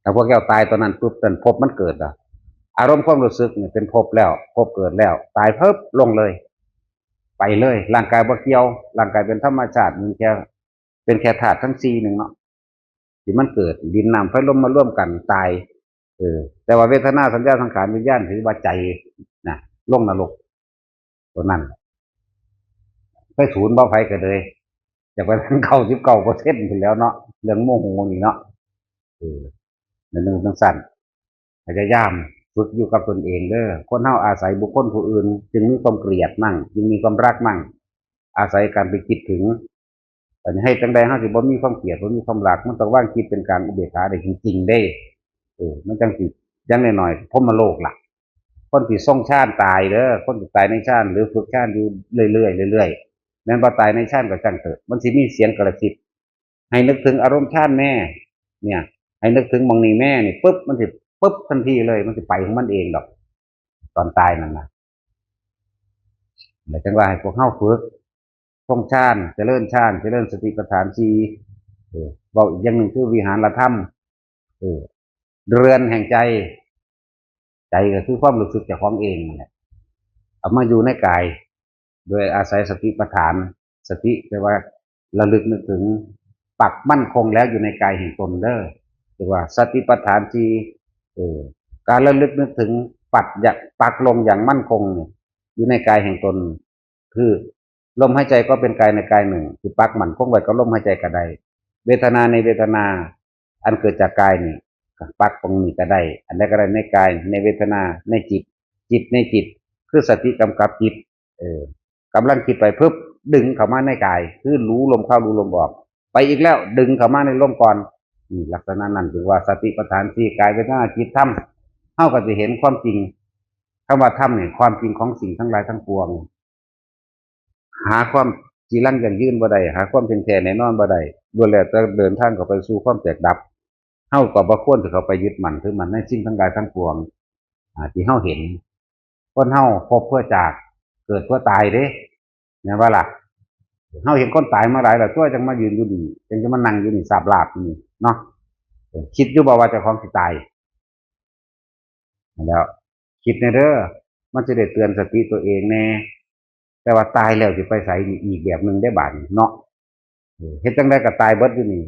ถ้าพวกเจ้าตายตอนนั้นปุ๊บ นั่นภพมันเกิดละ อารมณ์ความรู้สึกนี่เป็นภพแล้ว ภพเกิดแล้ว ตายปุ๊บลงเลย ไปเลย ร่างกายบ่เกี่ยว ร่างกายเป็นธรรมชาติ มันแค่ เป็นแค่ธาตุทั้งสี่หนึ่งเนาะ ที่มันเกิด ดินน้ำไฟลมมารวมกัน ตาย เออ แต่ว่าเวทนา สัญญา สังขาร วิญญาณ ถือว่าใจนะ ลงนรก ตัวนั้น ไปสูนบ่ ไผก็เลย อยากไปทาง เก้าสิบเก้าเปอร์เซ็นต์ พู้นแหล้วเนาะ เรื่องโมโหนี่เนาะ เออ ในเรื่องจั่งซั้น พยายามฝึกอยู่กับตนเองเด้อ คนเฮาอาศัยบุคคลผู้อื่น จึงมีความเกลียดมั่ง จึงมีความรักมั่ง อาศัยการไปคิดถึง แต่ให้จั่งใดเฮาสิบ่มีความเกลียด บ่มีความรัก มันต้องวางจิตเป็นกลางอุเบกขาได้จริงๆเด้ เออ มันจั่งสิ อย่างน้อยๆ พรหมโลกล่ะ คนที่ทรงฌานตายเด้อ คนที่ตายในฌานหรือฝึกฌานอยู่เรื่อยๆเรื่อยๆ แม้นบ่ตายในฌานก็ช่างเถอะ มันสิมีเสียงกระซิบ ให้นึกถึงอารมณ์ฌานแน่ เนี่ย ให้นึกถึงหม่องนี้แน่ นี่ปุ๊บ มันสิปุ๊บทันทีเลย มันสิไปของมันเองดอก ตอนตายนั่นนะ แล้วจังว่าให้พวกเฮาฝึก ทรงฌาน เจริญฌาน เจริญสติปัฏฐานสี่ เออ เว้าอีกอย่างหนึ่งคือวิหารธรรม เออ เรือนแห่งใจ ใจก็คือความรู้สึกเจ้าของเองนั่นแหละ เอามาอยู่ในกาย โดยอาศัยสติปัฏฐาน สติแปลว่าระลึกนึกถึง ปักมั่นคงแล้วอยู่ในกายแห่งตนเด้อ เรียกว่าสติปัฏฐานสี่ เออ การระลึกนึกถึง ปักอย่าง ปักลงอย่างมั่นคงเนี่ย อยู่ในกายแห่งตน คือลมหายใจก็เป็นกายในกายหนึ่ง สิปักมั่นคงไว้กับลมหายใจก็ได้ เวทนาในเวทนา อันเกิดจากกายนี่ ปักตรงนี้ก็ได้ อันใดก็ได้ในกาย ในเวทนา ในจิต จิตในจิต คือสติกำกับจิต เออ กำลังคิดไปปุ๊บ ดึงเข้ามาในกาย คือรู้ลมเข้ารู้ลมออก ไปอีกแล้ว ดึงเข้ามาในลมก่อน นี่ลักษณะนั้นถือว่าสติปัฏฐานสี่ กายเวทนาจิตธรรม เฮาก็จะเห็นความจริง คำว่าธรรมเนี่ย ความจริงของสิ่งทั้งหลายทั้งปวง หาความจีรังยั่งยืนบ่ได้ หาความเที่ยงแท้แน่นอนบ่ได้ ล้วนแล้วแต่เดินทางเข้าไปสู่ความแตกดับ เฮาก็บ่ควรสิเข้าไปยึดมั่นถือมั่นในสิ่งทั้งหลายทั้งปวง อ่า ที่เฮาเห็น คนเฮาพบเพื่อจาก เกิดเพื่อตายเด้ แม่นบ่ล่ะ เฮาเห็นคนตายมาหลายแล้ว ตัวจังมายืนอยู่นี่ จังจะมานั่งอยู่นี่ สาบลาบอยู่นี่เนาะ เออ คิดอยู่บ่ว่าเจ้าของสิตาย แล้ว คิดแน่เด้อ มันจะได้เตือนสติตัวเองแน่ แต่ว่าตายแล้วสิไปไสนี่อีกแบบหนึ่งได้บาดนี้เนาะ เออ เฮ็ดจังใดก็ตายเบิดอยู่นี่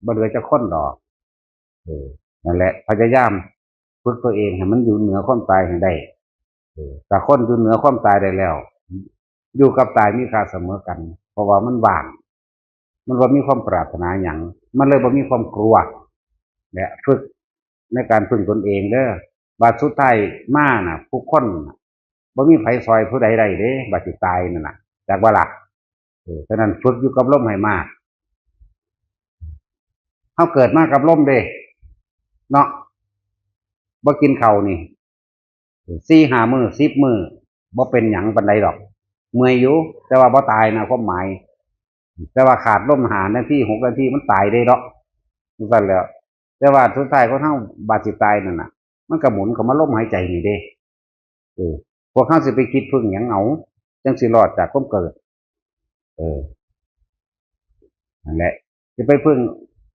บ่เหลือจักคนดอก เออ นั่นแหละ พยายามฝึกตัวเองให้มันอยู่เหนือความตายให้ได้ เออ ถ้าคนอยู่เหนือความตายได้แล้ว อยู่กับตายมีค่าเสมอกัน เพราะว่ามันว่าง มันบ่มีความปรารถนาหยัง มันเลยบ่มีความกลัว และฝึกในการพึ่งตนเองเด้อ บาดสุดท้ายมาน่ะ ผู้คนน่ะ บ่มีไผซอยผู้ใดได้เด้ บาดสิตายนั่นน่ะ จักว่าล่ะ เออ ฉะนั้นฝึกอยู่กับลมให้มาก เฮาเกิดมากับลมเด้ เนาะ บ่กินข้าวนี่ สี่ห้ามื้อ สิบมื้อ บ่เป็นหยังปานใดดอก เมื่อยอยู่ แต่ว่าบ่ตายนะ ความหมาย แต่ว่าขาดลมห้านาที หกนาที มันตายเด้เนาะ จั่งซั้นแหล้ว แต่ว่าสุดท้ายคนเฮาบาดสิตายนั่นน่ะ มันก็หมุนเข้ามาลมหายใจนี่เด้ เออ พวกเฮาสิไปคิดพึ่งหยังเอา จั่งสิรอดจากความเกิด เออ นั่นแหละ จะไปพึ่ง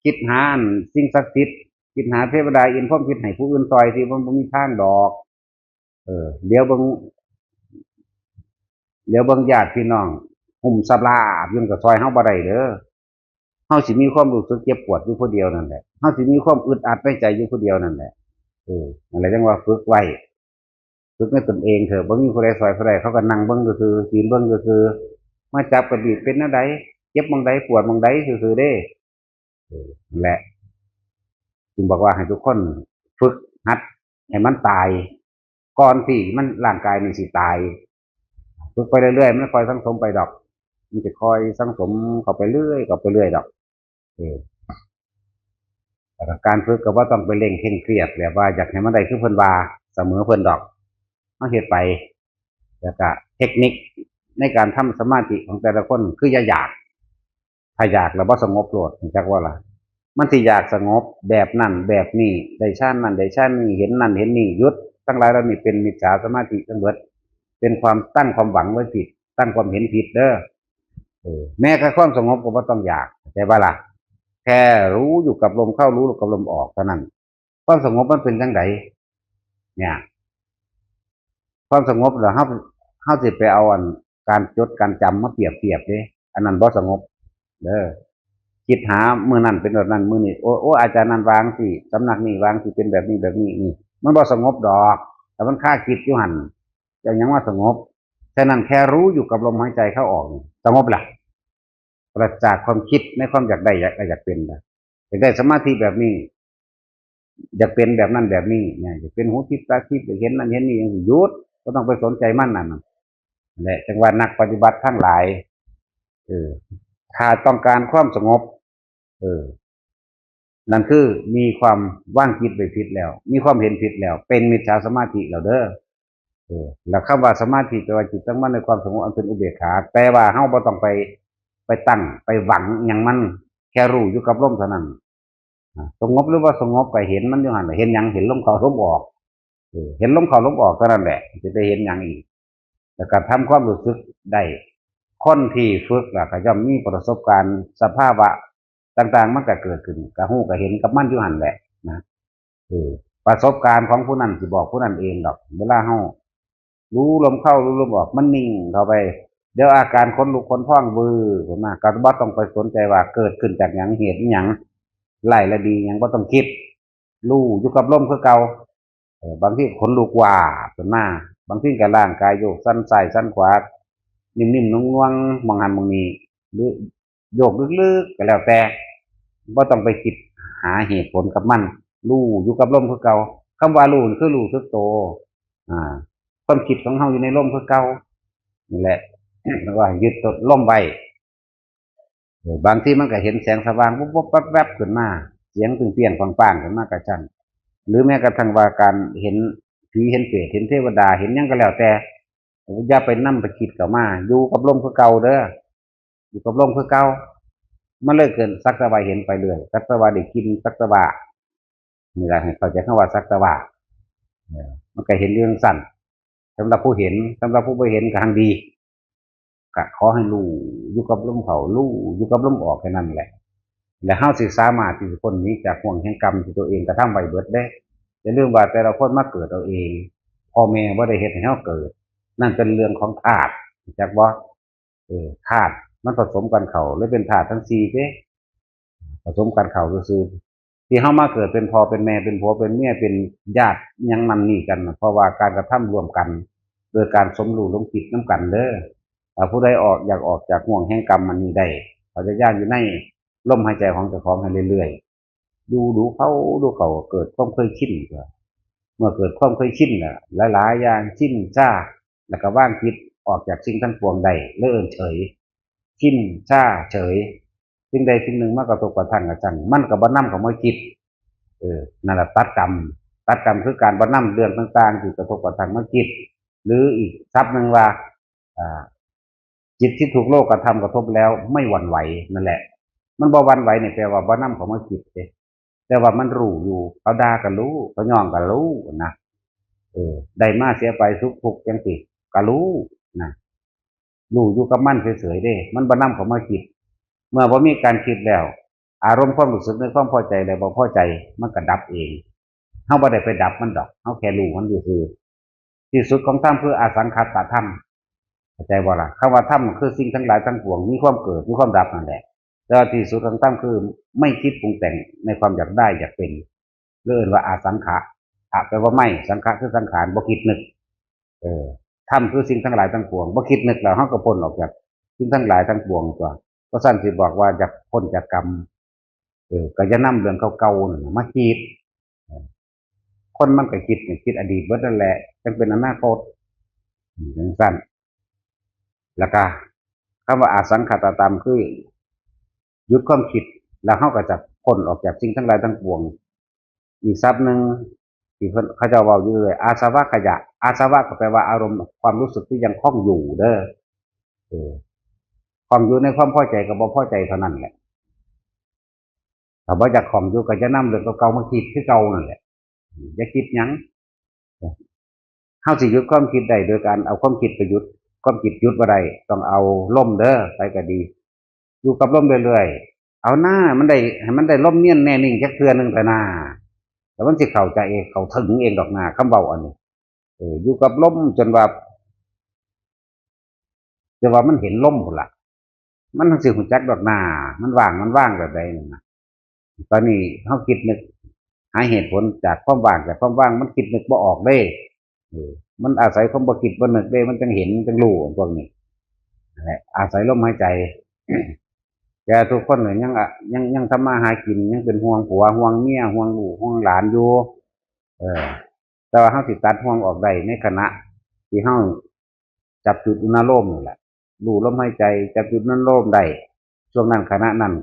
คิดหาอันสิ่งศักดิ์สิทธิ์ คิดหาเทวดาอินพรหมคิดให้ผู้อื่นซอยที่มันบ่มีทางดอก เออ เดี๋ยวเบิ่ง เดี๋ยวเบิ่งญาติพี่น้อง หุ้มสาบลาบอยู่ก็ซอยเฮาบ่ได้เด้อ เฮาสิมีความรู้สึกเจ็บปวดอยู่ผู้เดียวนั่นแหละ เฮาสิมีความอึดอัดในใจอยู่ผู้เดียวนั่นแหละ เออ นั่นแหละจั่งว่าฝึกไว้ ฝึกในตนเองเถอะ บ่มีผู้ใดซอยผู้ใด เขาก็นั่งเบิ่งซื่อๆ ยืนเบิ่งซื่อๆ มาจับกระดีบเป็นแนวใด เจ็บหม่องใด ปวดหม่องใดซื่อๆ เด้ เออ นั่นแหละ จึงบอกว่าให้ทุกคนฝึกหัดให้มันตาย ก่อนที่มัน ร่างกายนี่สิตาย ฝึกไปเรื่อยๆ มันค่อยสังสมไปดอก มันจะค่อยสังสมเข้าไปเรื่อย เข้าไปเรื่อยดอก เออ แล้วก็การฝึกก็บ่ต้องไปเร่งเคร่งเครียด แบบว่าอยากให้มันได้คือเพิ่นว่า เสมอเพิ่นดอก เฮาเฮ็ดไป แล้วก็เทคนิคในการทำสมาธิของแต่ละคน คืออย่าอยาก ถ้าอยากแล้วบ่สงบโลด รู้จักบ่ล่ะ มันสิอยากสงบแบบนั้นแบบนี้ ได้ฌานนั่นได้ฌานนี้ เห็นนั่นเห็นนี่ หยุด ทั้งหลายเหล่านี้เป็นมิจฉาสมาธิทั้งเบิด เป็นความตั้งความหวังไว้ผิด ตั้งความเห็นผิดเด้อ เออ แม้กระทั่งความสงบก็บ่ต้องอยาก เข้าใจบ่ล่ะ แค่รู้อยู่กับลมเข้า รู้กับลมออกเท่านั้น ความสงบมันเป็นจั่งใด เนี่ย ความสงบเหรอ เฮา เฮาสิไปเอาอันการจดการจำมาเปรียบเทียบเด้ อันนั้นบ่สงบ เด้อ คิดหามื้อนั้นเป็นแบบนั้น มื้อนี้ โอ้ โอ้ อาจารย์นั้นวาจั่งซี้ สำนักนี้วาจั่งซี้ เป็นแบบนี้แบบนี้ นี่ มันบ่สงบดอก แต่มันคาคิดอยู่หั่น จะหยังว่าสงบ ฉะนั้นแค่รู้อยู่กับลมหายใจเข้าออกนี่ สงบละ ปราศจากความคิดในความอยากได้อยาก อยากเป็นละ อยากได้สมาธิแบบนี้ อยากเป็นแบบนั้นแบบนี้เนี่ย อยากเป็นหูทิพย์ตาทิพย์ อยากเห็นนั่นเห็นนี่ จั่งซี้ หยุด บ่ต้องไปสนใจมันนั่นน่ะ แหละ จั่งว่านักปฏิบัติทั้งหลาย เออ ถ้าต้องการความสงบ เออ นั่นคือมีความวางจิตไว้ผิดแล้ว มีความเห็นผิดแล้ว เป็นมิจฉาสมาธิแล้วเด้อ เออ แล้วคำว่าสมาธิแปลว่าจิตตั้งมั่นในความสงบอันเป็นอุเบกขา แต่ว่าเฮาบ่ต้องไป ไปตั้ง ไปหวังหยังมัน แค่รู้อยู่กับลมเท่านั้น อ่า สงบหรือว่าสงบก็เห็นมันอยู่หั่นล่ะ เห็นหยัง เห็นลมเข้าลมออก เออ เห็นลมเข้าลมออกเท่านั้นแหละ สิไปเห็นหยังอีก แล้วก็ทำความรู้สึกได้ คนที่ฝึกแล้วก็ย่อมมีประสบการณ์สภาวะต่างๆ มันก็เกิดขึ้น ก็ฮู้ก็เห็นกับมันอยู่หั่นแหละนะ เออ ประสบการณ์ของผู้นั้นสิบอกผู้นั้นเองดอก เวลาเฮารู้ลมเข้ารู้ลมออก มันนิ่งเข้าไป เดี๋ยวอาการขนลุกขนพองวืบขึ้นมา ก็บ่ต้องไปสนใจว่าเกิดขึ้นจากหยัง เหตุอิหยัง ร้ายและดีหยัง บ่ต้องคิด รู้อยู่กับลมคือเก่า เออ บางทีขนลุกวาบขึ้นมา บางทีก็ร่างกายโยกสั่นซ้ายสั่นขวา นิ่มๆนวลๆ หม่องหั้นหม่องนี้ หรือโยกลึกๆ ก็แล้วแต่ บ่ต้องไปคิดหาเหตุผลกับมัน รู้อยู่กับลมคือเก่า คำว่ารู้นี่คือรู้สึกโต อ่า ความคิดของเฮาอยู่ในลมคือเก่า นี่แหละ เรียกว่ายึดลมไว้ เออ บางทีมันก็เห็นแสงสว่างวุบๆแวบๆขึ้นมา เสียงเปรี้ยงๆปังๆขึ้นมากระชั้น หรือแม้กระทั่งว่าการเห็นผีเห็นเปรตเห็นเทวดาเห็นหยังก็แล้วแต่ อย่าไปนำไปคิดเข้ามา อยู่กับลมคือเก่าเด้อ อยู่กับลมคือเก่า มันเลยเกิดสักแต่ว่าเห็นไปเรื่อย สักแต่ว่าได้กลิ่น สักแต่ว่า นี่ล่ะ ให้เข้าใจคำว่าสักแต่ว่า เออ มันก็เห็นอยู่จั่งซั้น สำหรับผู้เห็น สำหรับผู้บ่เห็นก็หั่งดี ก็ขอให้รู้อยู่กับลมเข้า รู้อยู่กับลมออกแค่นั้นแหละ และเฮาสิสามารถที่จะพ้นหนีจากห่วงแห่งกรรมที่ตัวเองกระทำไว้เบิดเด้ อย่าลืมว่าแต่ละคนมาเกิดเอาเอง พ่อแม่บ่ได้เฮ็ดให้เฮาเกิด นั่นเป็นเรื่องของธาตุ รู้จักบ่ เออ ธาตุมันผสมกันเข้า เลยเป็นธาตุทั้งสี่เด้ ผสมกันเข้าซื่อๆ ที่เฮามาเกิดเป็นพ่อเป็นแม่เป็นผัวเป็นเมียเป็นญาติหยังนั่นนี่กันน่ะ เพราะว่าการกระทำร่วมกัน โดยการสมรู้ร่วมคิดนำกันเด้อ ถ้าผู้ใดออก อยากออกจากห่วงแห่งกรรมอันนี้ได้ พยายามอยู่ในลมหายใจของเจ้าของให้เรื่อยๆ อยู่ดูเข้าดูเข้าเกิดความเคยชิน เมื่อเกิดความเคยชินแล้ว หลายๆอย่างชินชา แล้วก็วางจิตออกจากสิ่งทั้งปวงได้ เลยเอิ้นเฉย ชินชาเฉย สิ่งใดสิ่งหนึ่งมากระทบกระทั่งกระทั่ง มันก็บ่นำเข้ามาคิด เออ นั่นแหละตัดกรรม ตัดกรรมคือการบ่นำเรื่องต่างๆที่กระทบกระทั่งมาคิด หรืออีกศัพท์หนึ่งว่า อ่า จิตที่ถูกโลกกระทำกระทบแล้วไม่หวั่นไหว นั่นแหละ มันบ่หวั่นไหวนี่แปลว่าบ่นำเข้ามาคิดเด้ แต่ว่ามันรู้อยู่ เขาด่าก็รู้ เขาย้องก็รู้นะ เออ ได้มาเสียไปสุขทุกข์จังซี่ก็รู้นะ รู้อยู่กับมันเฉยๆเด้ มันบ่นำเข้ามาคิด เมื่อบ่มีการคิดแล้ว อารมณ์ความรู้สึกในความพอใจและบ่พอใจ มันก็ดับเอง เฮาบ่ได้ไปดับมันดอก เฮาแค่รู้มันซื่อๆ ที่สุดของธรรมคืออสังขตธรรม เข้าใจบ่ล่ะ คำว่าธรรมคือสิ่งทั้งหลายทั้งปวง มีความเกิด มีความดับนั่นแหละ แต่ว่าที่สุดของธรรมคือไม่คิดปรุงแต่งในความอยากได้อยากเป็น เรียกว่าอสังขะ อะ แปลว่าไม่ สังขะคือสังขาร บ่คิดนึก เออ ธรรมคือสิ่งทั้งหลายทั้งปวง บ่คิดนึกแล้ว เฮาก็พ้นออกจากสิ่งทั้งหลายทั้งปวงตั๊ว เพราะฉะนั้นสิบอกว่าอยากพ้นจากกรรม เออ ก็อย่านำเรื่องเก่าๆนั่นน่ะมาคิด เออ คนมันก็คิดนี่ คิดอดีตเบิดนั่นแหละ จั่งเป็นอนาคต อืม จั่งซั้น แล้วก็คำว่าอสังขตธรรมคือ หยุดความคิด แล้วเฮาก็จะพ้นออกจากสิ่งทั้งหลายทั้งปวง อีกศัพท์หนึ่งที่เพิ่น เขาเจ้าเว้าอยู่เรื่อย อาสวะขยะ อาสวะก็แปลว่าอารมณ์ความรู้สึกที่ยังคล่องอยู่เด้อ เออ คล่องอยู่ในความพอใจกับบ่พอใจเท่านั้นแหละ ถ้าบ่อยากคล่องอยู่ก็อย่านำเรื่องเก่าๆมาคิดคือเก่านั่นแหละ อย่าคิดหยัง เฮาสิหยุดความคิดได้โดยการเอาความคิดไปหยุด ความคิดหยุดบ่ได้ ต้องเอาลมเด้อ ไผก็ดี อยู่กับลมเรื่อยๆ เอาหน้ามันได้ ให้มันได้ลมเนียนแน่นิ่งจักเทื่อหนึ่งเถอะหน้า แล้วมันสิเข้าใจเอง เข้าถึงเองดอกหน้า คำเว้าอันนี้ เออ อยู่กับลมจนว่า จนว่ามันเห็นลมพุ้นล่ะ มันจั่งสิรู้จักดอกหน้า มันว่าง มันว่างแบบใดนั่นน่ะ ตอนนี้เฮาคิดนึกหาเหตุผลจากความว่าง จากความว่างมันคิดนึกบ่ออกเด้ เออ มันอาศัยความบ่คิดบ่นึกเด้ มันจั่งเห็น มันจั่งรู้พวกนี้ นั่นแหละ อาศัยลมหายใจ แต่ทุกคนเนี่ยยังอะ ยัง ยังทำมาหากิน ยังเป็นห่วงผัว ห่วงเมีย ห่วงลูก ห่วงหลานอยู่ เออ แต่ว่าเฮาสิตัดห่วงออกได้ในขณะที่เฮาจับจุดอุณาโลมนี่แหละ รู้ลมหายใจ จับจุดอุณาโลมได้ ช่วงนั้นขณะนั้น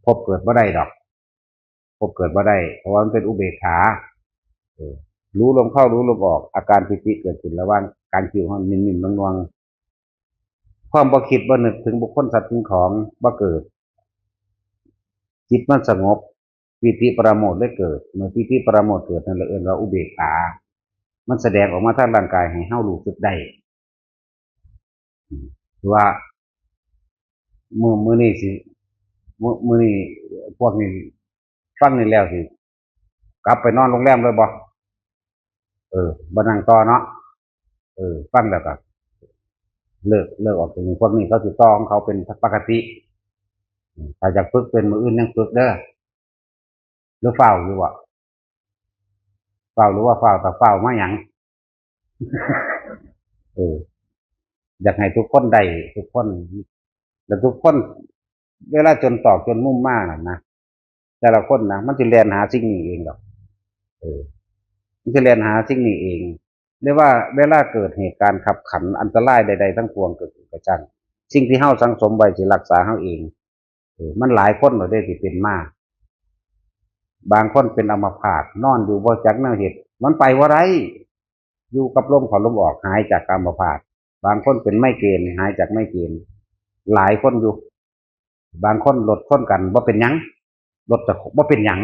ภพเกิดบ่ได้ดอก ภพเกิดบ่ได้ เพราะว่ามันเป็นอุเบกขา เออ รู้ลมเข้ารู้ลมออก อาการปีติเกิดขึ้นระหว่างกลางคิ้วเฮานิ่มๆนวลๆ ความบ่คิดบ่นึกถึงบุคคลสัตว์สิ่งของบ่เกิด จิตมันสงบ ปีติปราโมทย์ได้เกิด เมื่อปีติปราโมทย์เกิดนั่นแหละเอิ้นว่าอุเบกขา มันแสดงออกมาทางร่างกายให้เฮารู้สึกได้ ว่ามื้อมื้อนี้สิมื้อมื้อนี้พวกนี้ฟังนี่แล้วสิกลับไปนอนโรงแรมเลยบ่เออบ่นั่งต่อเนาะเออฟังแล้วก็เลิกเลิกออกจากนี้พวกนี้เขาสิต่อของเขาเป็นปกติอืมถ้าอยากฝึกเป็นมื้ออื่นยังฝึกเด้อหรือฟ้าวอยู่บ่ฟ้าวหรือว่าฟ้าวแต่ฟ้าวมาหยังเออ อยากให้ทุกคนได้ทุกคน แล้วทุกคน เวลาจนตอกจนมุมมาน่ะนะแต่ละคนนะมันสิแล่นหาสิ่งนี้เองดอก เออ มันสิแล่นหาสิ่งนี้เองเรียกว่าเวลาเกิดเหตุการณ์ขับขันอันตรายใดๆทั้งปวงเกิดขึ้นกระจังสิ่งที่เฮาสั่งสมไว้สิรักษาเฮาเอง เออ มันหลายคนเราได้สิเป็นมาบางคนเป็นอัมพาตนอนอยู่บ่จักแนวเฮ็ดมันไปบ่ได้อยู่กับลมเข้าลมออกหายจากอัมพาตบางคนเป็นไมเกรนหายจากไมเกรนหลายคนอยู่ บางคนรถชนกันบ่เป็นหยังรถจะบ่เป็นหยัง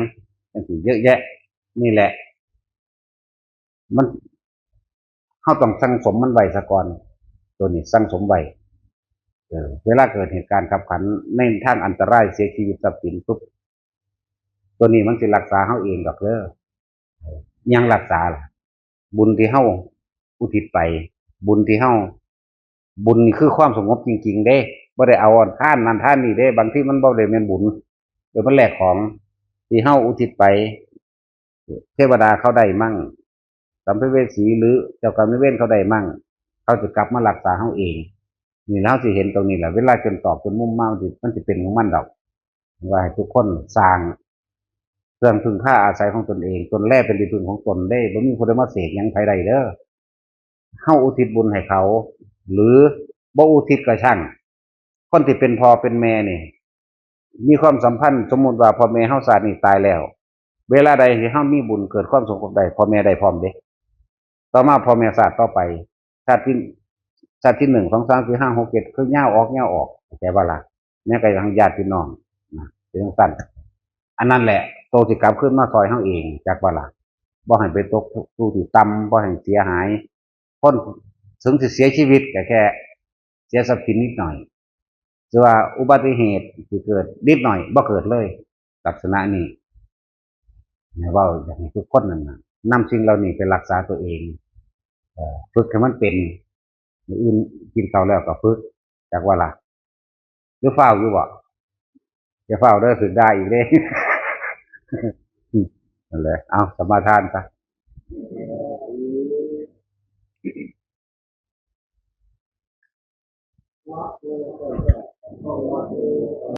จังซี่เยอะแยะ นี่แหละ มันเฮาต้องสั่งสมมันไว้ซะก่อน ตัวนี้สั่งสมไว้เออเวลาเกิดเหตุการณ์ขับขันในทางอันตรายเสียชีวิตทรัพย์สินปุ๊บตัวนี้มันสิรักษาเฮาเองดอกเด้อยังรักษาล่ะบุญที่เฮาอุทิศไป บุญที่เฮาบุญนี่คือความสงบจริงๆเด้บ่ได้เอาทานนั่นทานนี่เด้บางทีมันบ่ได้แม่นบุญเดี๋ยวมันแลกของที่เฮาอุทิศไป เทวดาเขาได้มั่งสัมภเวสีหรือเจ้ากรรมนายเวรเขาได้มั่งเขาจะกลับมารักษาเฮาเอง นี่แล้วสิเห็นตรงนี้แหละเวลาจนตอกจนมุมมามันสิมันสิเป็นของมันดอกว่าให้ทุกคนสร้างเครื่องพึ่งพาอาศัยของตนเอง ตนแลเป็นที่พึ่งของตนได้บ่มีผู้ใดมาเสกหยังไผได้เด้อเฮาอุทิศบุญให้เขา หรือบ่อุทิศก็ช่าง คนที่เป็นพ่อเป็นแม่นี่ มีความสัมพันธ์สมมุติว่าพ่อแม่เฮาชาตินี้ตายแล้ว เวลาใดที่เฮามีบุญเกิดความสงบได้พ่อแม่ได้พร้อมเด้ต่อมาพ่อแม่ชาติต่อไปชาติที่ชาติที่หนึ่งสองสามสี่ห้าหกเจ็ดคือยาวออกยาวออกเข้าใจบ่ล่ะแม่ก็ยังญาติพี่น้องนะเป็นจั่งซั่นอันนั้นแหละโตสิกลับคืนมาซอยเฮาเองจักบ่ล่ะบ่ให้ไปตกสู่ที่ต่ำบ่ให้เสียหายคนถึงสิเสียชีวิตก็แค่เสียทรัพย์สินนิดหน่อย หรือว่าอุบัติเหตุที่เกิดนิดหน่อยบ่เกิดเลยลักษณะนี้เนี่ยเว้าอยากให้ทุกคนนั่นนะนำสิ่งเหล่านี้ไปรักษาตัวเองเอ่อฝึกให้มันเป็นมื้ออื่นกินข้าวแล้วก็ฝึกจากว่าล่ะหรือฟ้าวอยู่บ่จะฟ้าวเด้อฝึกได้อีกเด้นั่นแหละเอาสมาทานซะ